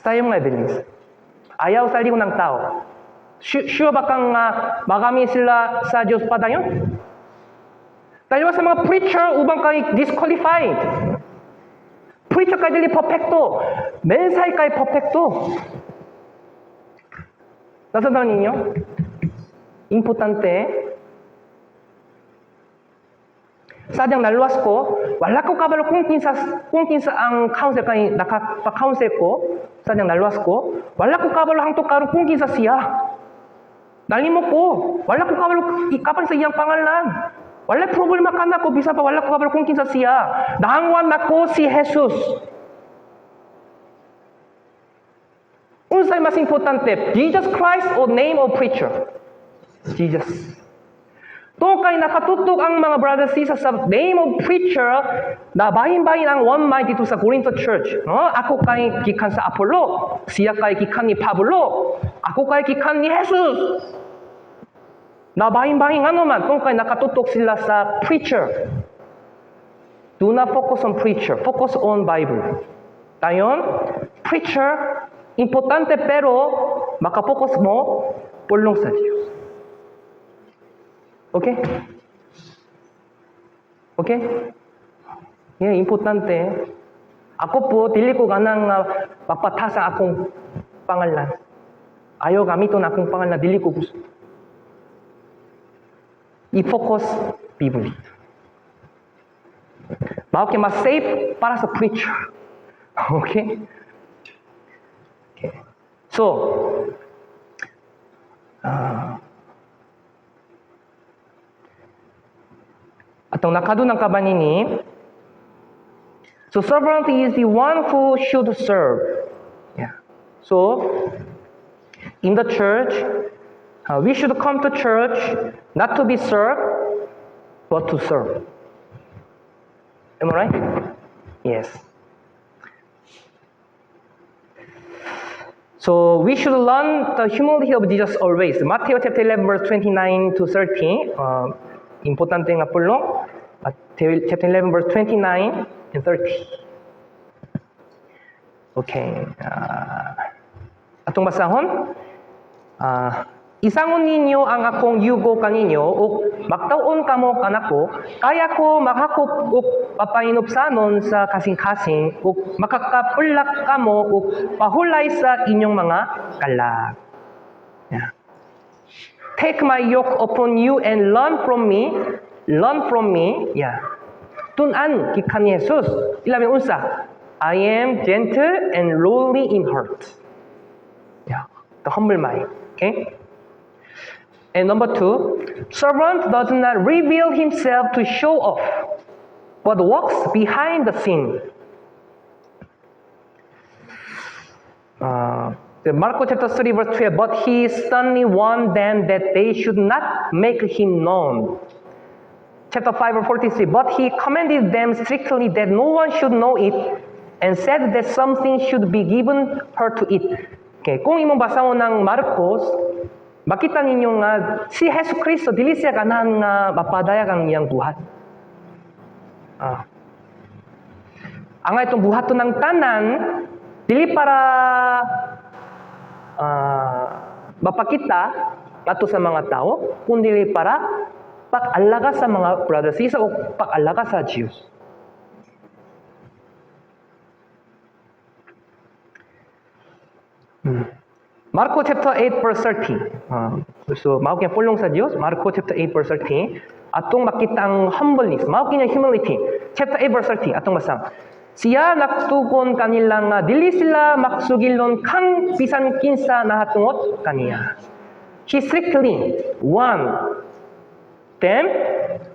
Sayang nga evangelist. Ayaw saligo ng tao. Sure ba kang magami sila sa Diyos padayon? Dahil sa mga preacher, ubang kay disqualified. Preacher kay dili perfecto. Mensahe kay perfecto. Nasabtan ninyo? Importante. Sadyang naluwas ko, wala ko kabalo kung kinsa ang counsel kay nakapa-counsel ko, sadyang naluwas ko, wala ko kabalo hangtod karon kung kinsa siya. Nalimot ko, wala ko kabalo ikapan sa iyang pangalan. Wala problema ka na ko, bisa pa wala ko kabalo kung kinsa siya. Nangwan nako si Jesus. Unsay mas importante, Jesus Christ or name of preacher? Jesus. Tungkol kay nakatutok ang mga brothers sisters sa name of preacher, na bahin-bahin ang one mind dito sa Corinto Church. No? Ako kay gikan sa Apollo, siya kay gikan ni Pablo, ako kay gikan ni Jesus. Na bahin-bahin ano man, tungkol kay nakatutok sila sa preacher. Do not focus on preacher, focus on Bible. Dayon, preacher, importante pero makapokus mo, pulong sa Diyos. Okay? Okay? Yeah, importante. Ako po, dili ko ganang mapatasa akong pangalan. Ayaw gamiton akong pangalan, dili ko gusto. I-focus Bible. Mao kay mas safe para sa preacher. Okay? Okay. So, atong nakadunang kabanini, so servant is the one who should serve. Yeah. So, in the church, we should come to church not to be served, but to serve. Am I right? Yes. So we should learn the humility of Jesus always. Matthew chapter 11 verse 29 to 30. Importante nga pulong. Matthew chapter 11 verse 29 and 30. Okay. Atong basahon. Isangon ninyo ang akong yugo kaninyo ug magtaw-on kamo kanako, kaya ko makakop ug papahinupsanon sa kasing-kasing ug makakapulak kamo ug pahulay sa inyong mga kalag. Yeah. Take my yoke upon you and learn from me. Learn from me. Yeah. Tun-an gikan ni Jesus. Ilabi unsa? I am gentle and lowly in heart. Yeah. The humble mind. Okay? And number 2, servant does not reveal himself to show off, but walks behind the scene. Mark chapter 3 verse 12, but he sternly warned them that they should not make him known. Chapter 5 verse 43, but he commanded them strictly that no one should know it, and said that something should be given her to eat. Okay, kung imong basahon ng Marcos, makita ninyo nga si Jesu Cristo dili siya ganahan nga mapadayag ang iyang buhat. Ang itong buhaton ng tanan, Dili para mapakita ato sa mga tao, kundi para pag-alaga sa mga brothers sister o pag-alaga sa Diyos. Marco chapter 8 verse 30. So mao kini pulong sa Dios, Marco chapter 8 verse 30. Atong makita ang humbleness, mao kini humility. Chapter 8 verse 30 atong basa. Siya nagtugon kanila nga dili sila magsugilon kang bisan kinsa nahatungot kaniya. He strictly warned them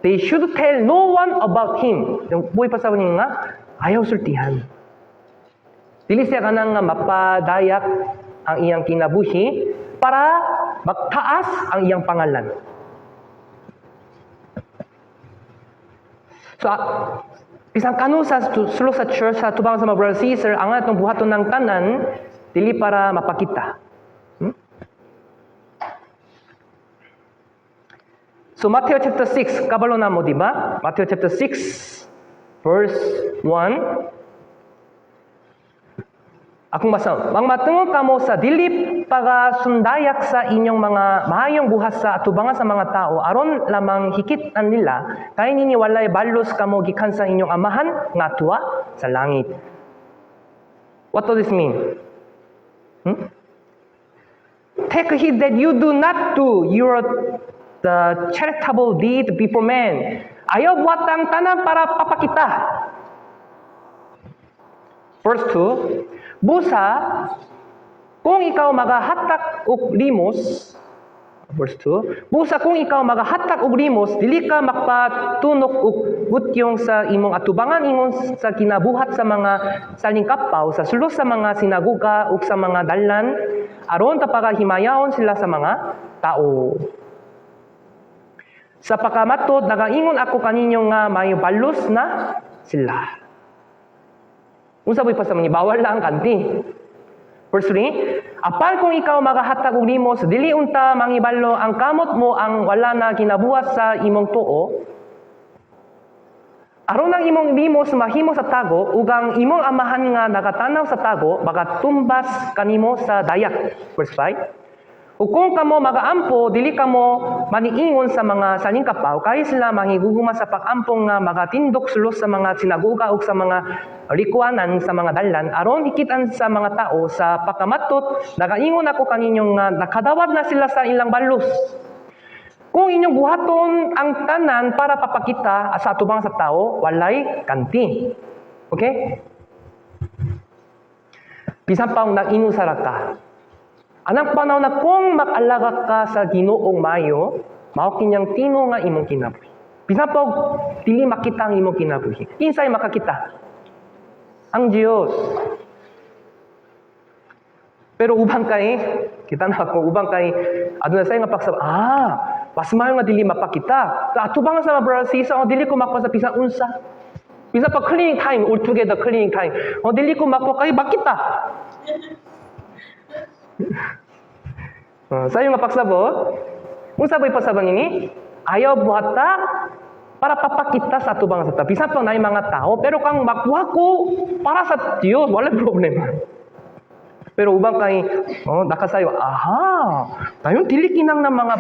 they should tell no one about him. Buhi pa sa nga ayaw sultihan. Dili siya kanang nga mapadayag ang iyang kinabuhi para magtaas ang iyang pangalan. So, bisan kanu sa sulod sa church, sa tubang sa mga brother sister, ang atong buhaton ng tanan dili para mapakita. So Matthew chapter 6, kabalo na mo, di ba? Matthew chapter 6, verse 1. Akong basa, "Mang matungod kamo sa dili pagasundayak sa inyong mga maayong buhat sa atubangan sa mga tao aron lamang hikit-an nila, kay nini walay balos kamo gikan sa inyong Amahan nga tuwa sa langit." What does this mean? Hmm? Take heed that you do not do your the charitable deed before men. Ayaw buhat ang tanan para papakita. Verse 2, "Busa, kung ikaw magahatag og limos," verse 2, "busa kung ikaw magahatag og limos, dili ka magpatunok og butyong sa imong atubangan ingon sa kinabuhat sa mga salingkapaw sa sulod sa mga sinagoga ug sa mga dalan aron tapagahimayaon sila sa mga tao. Sa pakamatod, nagaingon ako kaninyo nga may balos na sila." Unsa po'y pasama ni bawal lang kanti. Verse 3, "Apan kung ikaw magahatag og limos, dili unta mangibalo ang kamot mo ang wala na ginabuhat sa imong tuo, aron ang imong limos mahimo sa tago, ug ang imong Amahan nga nagatanaw sa tago magatumbas kanimo sa dayag." Verse 5, "Ug kung kamo magaampo, dili kamo maniingon sa mga salingkapaw, kay sila mahigugma sa pag-ampong nga magatindog sulod sa mga sinagoga ug sa mga likuanan sa mga dalan aron hikitan sa mga tao. Sa pakamatut, nagaingon ako kaninyo nga nakadawat na sila sa ilang balos. Kung inyong buhaton ang tanan para papakita sa atubang sa tao, walay kanti." Okay? Bisan pa nag-ingon sara ka. Anang panahon na kung mag-alaga ka sa Ginoong mayo, mao kinyang tino nga imong kinabuhi. Bisan pa dili makita ang imong kinabuhi. Kinsay makakita? Ang Diyos. Pero ubang kay, kita na ako, ubang kay, aduna sa nga pagsab, mas maayo nga dili mapakita. Atubang sa mga brother sister, oh, dili ko makuha sa bisan unsa. Bisan pa cleaning time, all together cleaning time. Oh, dili ko makuha kay makita. Sayo nga pagsabot, unsa ba'y pasabot nini? Ayaw buhata para papakita sa atubang sa tao. Bisan pa naay mga tao, pero kang makuha ko para sa Diyos, wala problema. Pero ubang kay, oh, nakasayo, aha, dayon dili kinang ng mga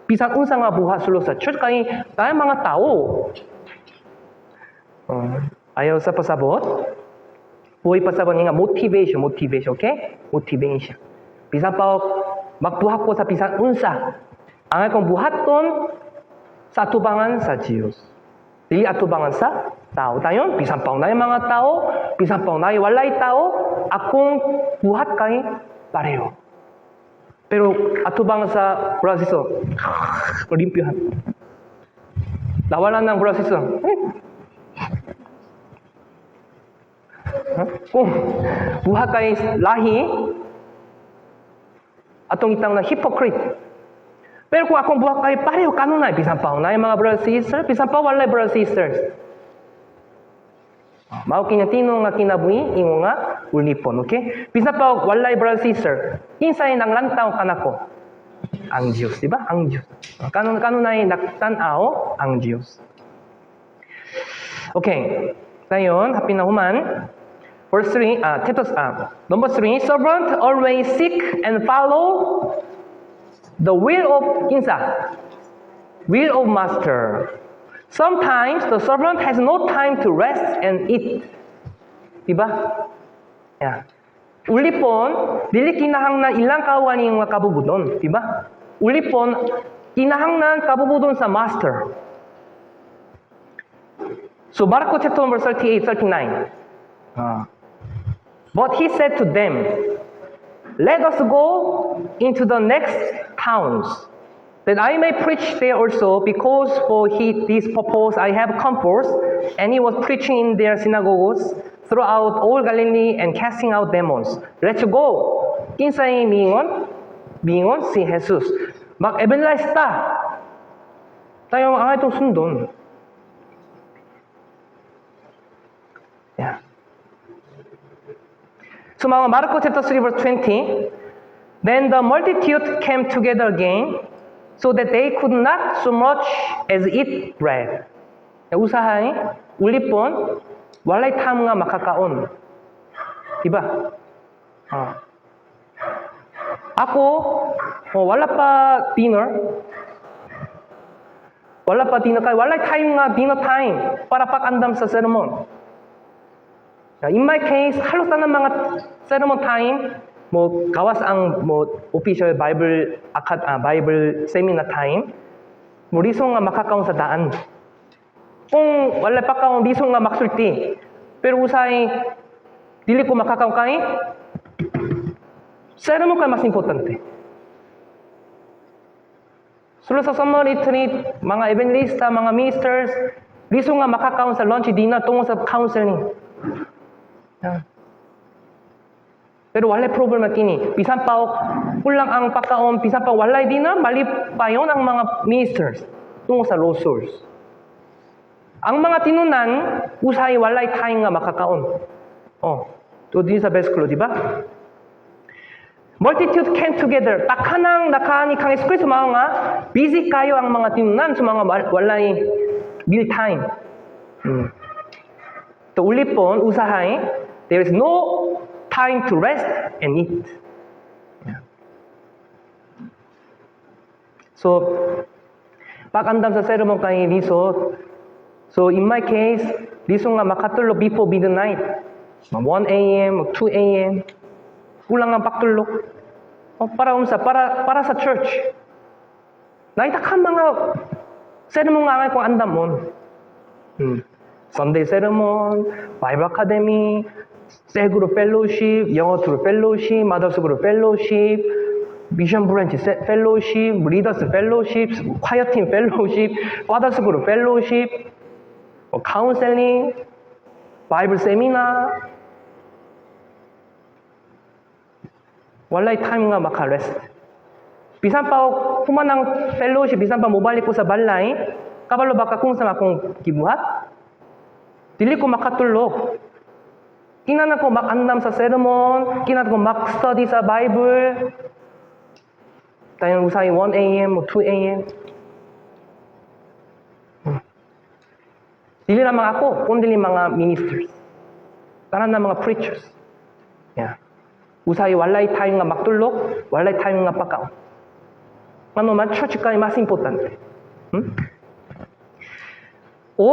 bisan unsa nga buhat sulod sa church kay tayo mga tao. Oh, ayaw sa pasabot. Buhi pasabot nga motivation, motivation, okay? Motivation. Bisan pa magbuhat ko sa bisan unsa. Ang akong buhaton sa atubangan sa Diyos. Dili atubangan sa tao. Dayon, bisan pa naay mga tao, bisan pa naay walay tao, akong buhat kay pareho. Pero atubangan sa brother, limpyohan. Nawalan ng brother. Eh? Huh? Kung buhat kay lahi, atong itang na hypocrite. Pero kung akong buhat kay pareho kanunay, bisan pa naay mga brothers sisters, bisan pa walay brothers sisters. Mao kini tino nga kinabuhi ingon nga ulipon, okay? Bisan pa walay brother sister, kinsay nang lantaw kanako? Ang Dios, di ba? Ang Dios. Kanunay nagtan-aw ang Dios. Okay. Dayon, happy na human. Verse 3, chapter, number 3, servant always seek and follow the will of kinsa? Will of master. Sometimes the servant has no time to rest and eat. Diba? Yeah. Ulipon, dili kinahanglan ilang kaugalingon nga kabubut-on, diba? Ulipon, kinahanglan kabubut-on sa master. So Marco chapter 1 verse 38, 39. But he said to them, "Let us go into the next towns, that I may preach there also, because for this purpose I have come forth." And he was preaching in their synagogues throughout all Galilee and casting out demons. Let's go. Kinsay miingon? Miingon si Jesus. Mag-evangelize ta. Tayo ang itong sundon. Yeah. So mga Marco chapter 3 verse 20, then the multitude came together again, so that they could not so much as eat bread. Usahay, ulipon, walay time nga makakaon. Diba? Ah. Ako, oh, wala pa dinner. Wala pa dinner kay walay time nga dinner time para pag-andam sa sermon. In my case, halos tanan mga sermon time mo gawas ang mo official Bible akad Bible seminar time mo lisod nga makakaon sa daan. Kung wala pa kaon, lisod nga magsulti. Pero usahay dili ko makakaon kay sermon kay mas importante. Sulod sa summer retreat, mga evangelista, mga ministers, lisod nga makakaon sa lunch, dinner tungod sa counseling. Yeah. Pero walay problema kini. Bisan pa og kulang ang pagkaon, bisan pa walay dinner, malipayon ang mga ministers tungod sa lost souls. Ang mga tinunan, usahay walay time nga makakaon. Oh, to din sa bersikulo, di ba? Multitude came together. Takhanang nakaani kang Jesu mao nga busy kayo ang mga tinunan sa mga walay meal time. To ulipon usahay, there is no time to rest and eat. Yeah. So, pag-andam sa sermon kay lisod. So, in my case, lisod nga makatulog before midnight. Mga 1 a.m. o 2 a.m. Kulang ang pagtulog. O, para unsa, para sa church. Nakita ka mga sermon nga kung andamon. Sunday sermon, Bible Academy, cell group fellowship, 영어 group fellowship, Mothers group fellowship, mission branch fellowship, leaders fellowship, choir team fellowship, fathers group fellowship, counseling, Bible seminar. Walay time nga maka-rest. Bisan pa og human ang fellowship, bisan pa mobalik ko sa balay, kabalo baka kung sa akong gibuhat? Dili ko makatulog. Kinahanglan ko mag-andam sa sermon, kinahanglan ko mag-study sa Bible. Dayon usahay 1 a.m. o 2 a.m. Dili lamang ako, kundi mga ministers. Tanan na mga preachers. Yeah. Usahay walay time nga magtulog, walay time nga pagkaon. Ngano man church kay mas importante. O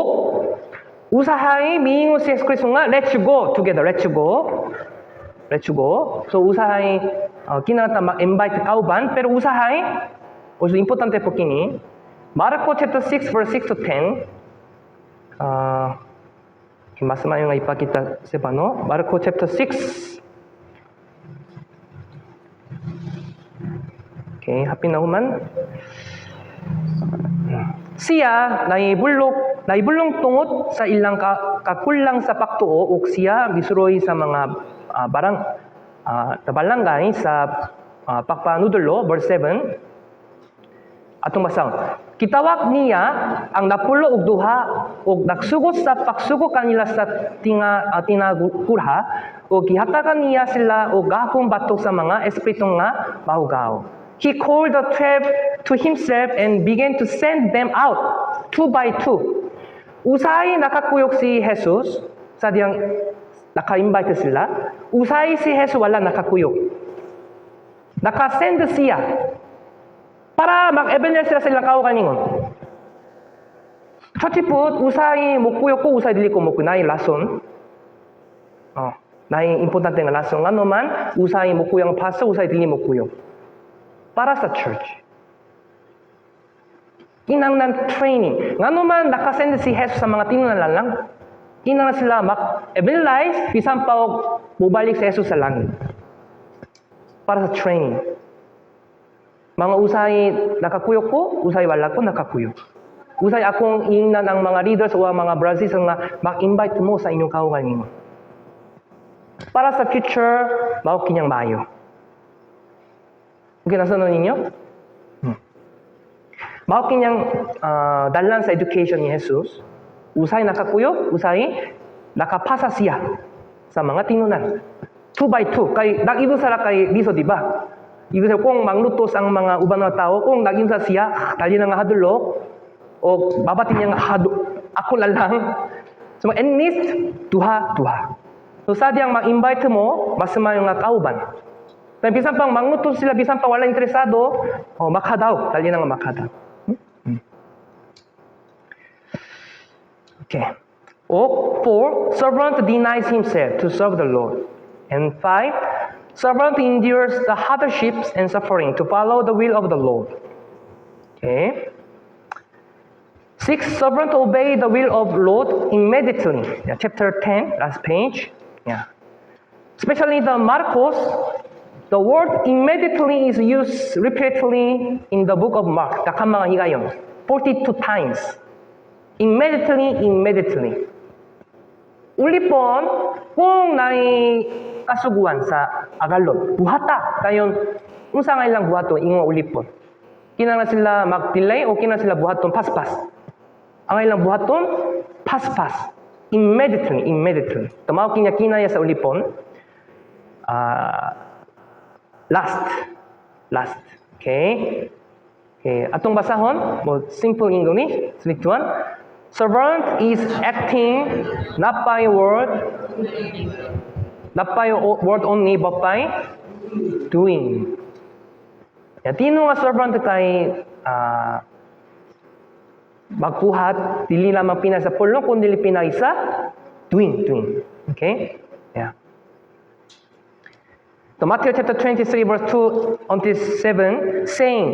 usahay miingon si Jesu Kristo nga, "Let's go together, let's go. Let's go." So usahay kinahanglan mag-invite kauban, pero usahay also importante po kini. Marco chapter 6 verse 6 to 10. Mas maayo nga ipakita sa no? Marco chapter 6. Okay, happy na human. Siya naibulong tungod sa ilang kakulang sa pagtuo ug siya misuroy sa mga barang barangay sa pagpanudlo, verse 7. Atong basahon. Gitawag niya ang 12 ug nagsugot sa pagsugo kanila sa tinagurha ug gihatagan niya sila og gahom batok sa mga espiritu nga mahugaw. He called the 12 to himself and began to send them out two by two. Usahay nakakuyog si Jesus sa diyang Naka-invite sila. Usahay si Jesus wala nakakuyog. Naka-send siya para mag-evangel sila sa ilang kaugalingon. Church pud, usahay mokuyog ko, usahay dili ko mokuyog, naay rason. Naay importante nga rason ngano man usahay mokuyog ang pastor, usahay dili mokuyog. Para sa church. Kinahanglan training. Ngano man nakasend si Jesus sa mga tinunan lang? Kinahanglan sila mag-evangelize bisan pa og mobalik si Jesus sa langit. Para sa training. Mga usahay nakakuyog ko, usahay wala ko nakakuyog. Usahay akong ingnan ang mga leaders o ang mga brothers nga mag-invite mo sa inyong kaugalingon. Para sa future, mao kinyang maayo. Okay, nasa ninyo? Mao kinyang dalan sa education ni Jesus. Usahay nakakuyog, usahay nakapasa siya sa mga tinunan. Two by two. Kay nag-ingon sila kay lisod, di ba? Ibig sabihin, kung manglutos ang mga uban nga tao, kung nag-ingon siya, dali na nga hadulok, o mabati niya nga hado, ako na lang. So at least, duha, duha. So sadyang mag-invite mo, mas maayo nga kauban. Dahil bisan pang manglutos sila, bisan pa wala interesado, oh, makadaw. Dali na nga makadaw. Okay. O four, servant denies himself to serve the Lord. And five, servant endures the hardships and suffering to follow the will of the Lord. Okay. Six, servant obey the will of Lord immediately. Yeah, chapter 10, last page. Yeah. Especially the Marcos, the word "immediately" is used repeatedly in the book of Mark. Daghang mga higayon. 42 times. Immediately, immediately. Ulipon, kung naay kasuguan sa agalon, buhata. Kayon, unsa nga ilang buhaton, ingon ulipon? Kinahanglan sila mag-delay o kinahanglan sila buhaton paspas? Ang ilang buhaton, paspas. Immediately, immediately. Mao kinya kinaya sa ulipon. Last. Last. Okay? Okay. Atong basahon, mo simple English, 3, 2, 1. Servant is acting not by word, not by word only, but by doing. Ya, tinuod nga servant kay magbuhat, dili lamang pinaagi sa pulong, kundi pinaagi sa doing, doing. Okay? Yeah. So Matthew chapter 23 verse 2 until 7, saying,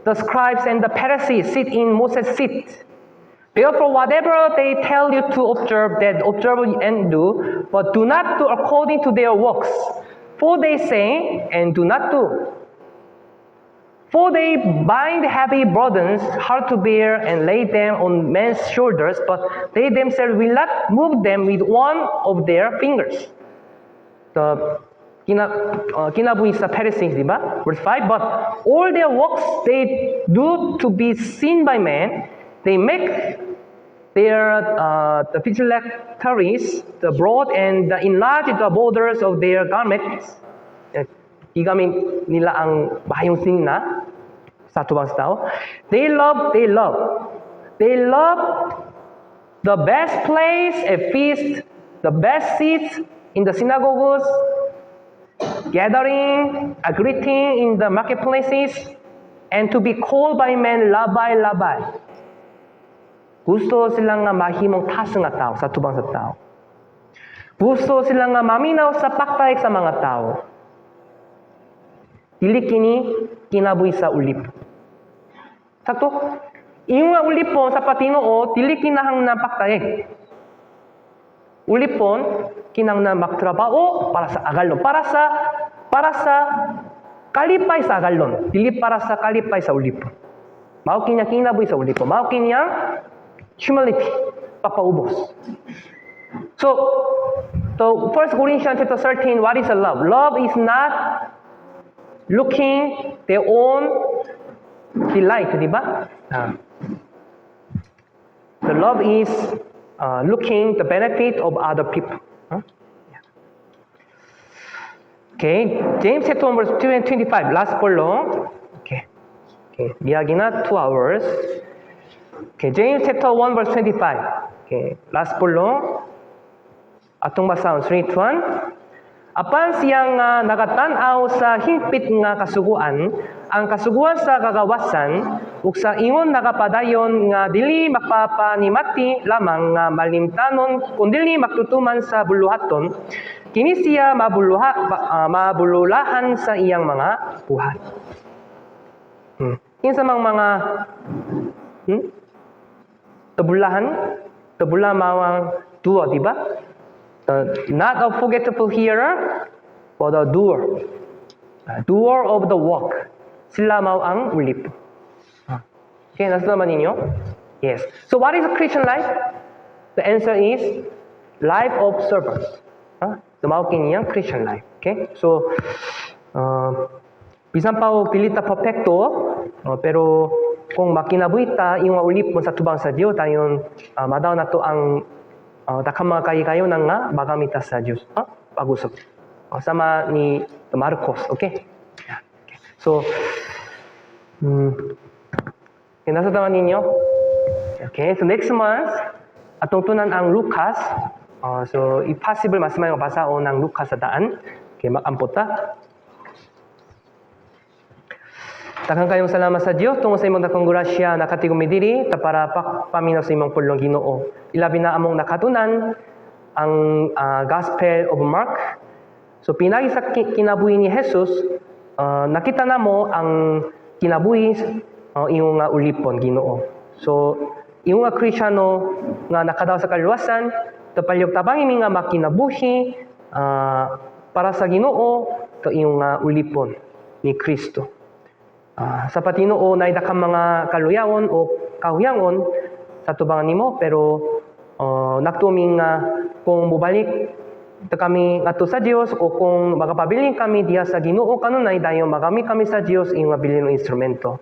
"The scribes and the Pharisees sit in Moses' seat. Therefore, whatever they tell you to observe, that observe and do, but do not do according to their works. For they say and do not do. For they bind heavy burdens, hard to bear, and lay them on men's shoulders, but they themselves will not move them with one of their fingers." The kinabuhi sa Pharisees, di ba? Verse 5, "But all their works they do to be seen by men. They make their the phylacteries the broad and the enlarge the borders of their garments." Gigamit nila ang maayong sinina sa tubang sa tao. They love the best place at feast, the best seats in the synagogues, gathering, a greeting in the marketplaces, and to be called by men, 'Rabbi, Rabbi.'" Gusto sila nga mahimong taas nga tao sa tubang sa tao. Gusto sila nga maminaw sa pagtayeg sa mga tao. Dili kini kinabuhi sa ulip. Sakto? Ingon nga ulipon sa patinuo, dili kinahanglan pagtayeg. Ulipon kinahanglan magtrabaho para sa agalon, para sa kalipay sa agalon, dili para sa kalipay sa ulipon. Mao kinya kinabuhi sa ulipon. Mao kinya humility, papaubos. So, the First Corinthians chapter 13, what is a love? Love is not looking their own delight, di ba? The love is looking the benefit of other people. Huh? Yeah. Okay, James chapter 1 verse 2 and 25, last polong. Okay, miagi na 2 hours. Okay, James chapter 1 verse 25. Okay, last polong. Atong basahon, 3, 1. Apan siya nga nakatan-aw sa hingpit nga kasuguan, ang kasuguan sa kagawasan, ug sa ingon nakapadayon nga dili mapapanimati lamang nga malimtanon kundili magtutuman sa buluhaton, kini siya mabululahan sa iyang mga buhat. Kinsa mang mga tabulahan, tabula mao ang doer, di ba? Not a forgetful hearer, but a doer. Doer of the work. Sila mao ang ulipon. Okay, nasa naman ninyo? Yes. So what is a Christian life? The answer is life of servant. So mao kini ang Christian life. Okay? So bisan pa og dili ta perfecto, pero kung makinabuhi ta ingon ulipon sa tubang sa Dios, dayon madaw nato ang daghang mga kahigayonan nga magamit ta sa Dios. Pag-usab. Sama ni Marcos, okay? Yeah. Okay. So, okay, nasa tama ninyo? Okay, so next month, atong tunan ang Lucas. So, if possible, mas may basaon ang Lucas sa daan. Okay, mag-ampo ta. Daghang kayong salamat sa Dios tungod sa imong dakong grasya nakatigom mi diri ta para paminaw sa imong pulong, Ginoo. Ilabi na among nakatunan ang Gospel of Mark. So pinagi sa kinabuhi ni Jesus, nakita namo ang kinabuhi ingon nga ulipon, Ginoo. So ingon nga Kristiyano nga nakadaw sa kaluwasan, tapalyog tabangi mi nga makinabuhi para sa Ginoo to ingon nga ulipon ni Kristo. Sa Ginoo naay daghang mga kaluyaon o kahuyangon sa tubangan nimo, pero nagtuo mi nga kung mobalik ta kami ngadto sa Dios o kung makapabilin kami diha sa Ginoo kanunay, dayon magamit kami sa Dios ingon nga bilinong instrumento.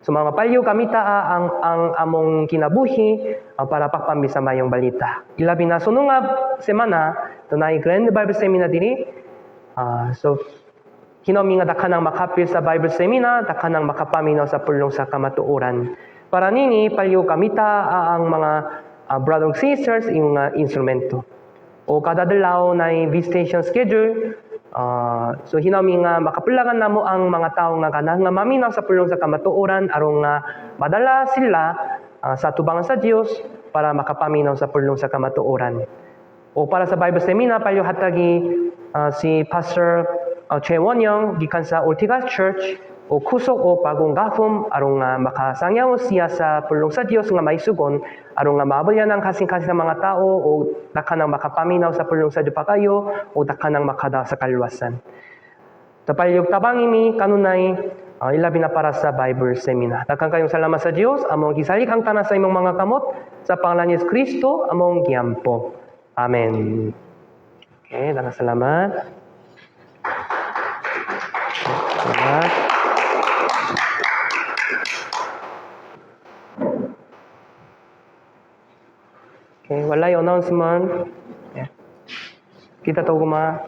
So mga palyo kami taa ang among kinabuhi para pagpambi sa mayong balita. Ilabi na sunod nga semana dunay Grand Bible Seminar diri. So hinaw mi nga daghan ang makapil sa Bible Seminar, daghan ang makapaminaw sa pulong sa kamatuoran. Para nini palyo kami ta ang mga brothers and sisters ingon nga instrumento. O kada adlaw na visitation schedule, so hinaw mi nga makapulagan namo ang mga tawo nga ganahan nga maminaw sa pulong sa kamatuoran aron nga madala sila sa tubangan sa Dios para makapaminaw sa pulong sa kamatuoran. O para sa Bible Seminar, palyo hatagi si Pastor Choi Won-young gikan sa Ortigas Church o kusog o bagong gahom aron nga makasangyaw siya sa pulong sa Dios nga maisugon aron nga maabalyan ang kasing-kasing sa mga tao o daghan ang makapaminaw sa pulong sa Dios pakayo o daghan ang makada sa kaluwasan. Tapalyog tabangi mi kanunay ilabi na para sa Bible Seminar. Daghan kayong salamat sa Dios, among gisalig ang tanan sa imong mga kamot sa pangalan ni Yesu Kristo among giampo. Amen. Okay, daghang salamat. Salamat. Okay, walay announcement. Yeah. Kita to ugma.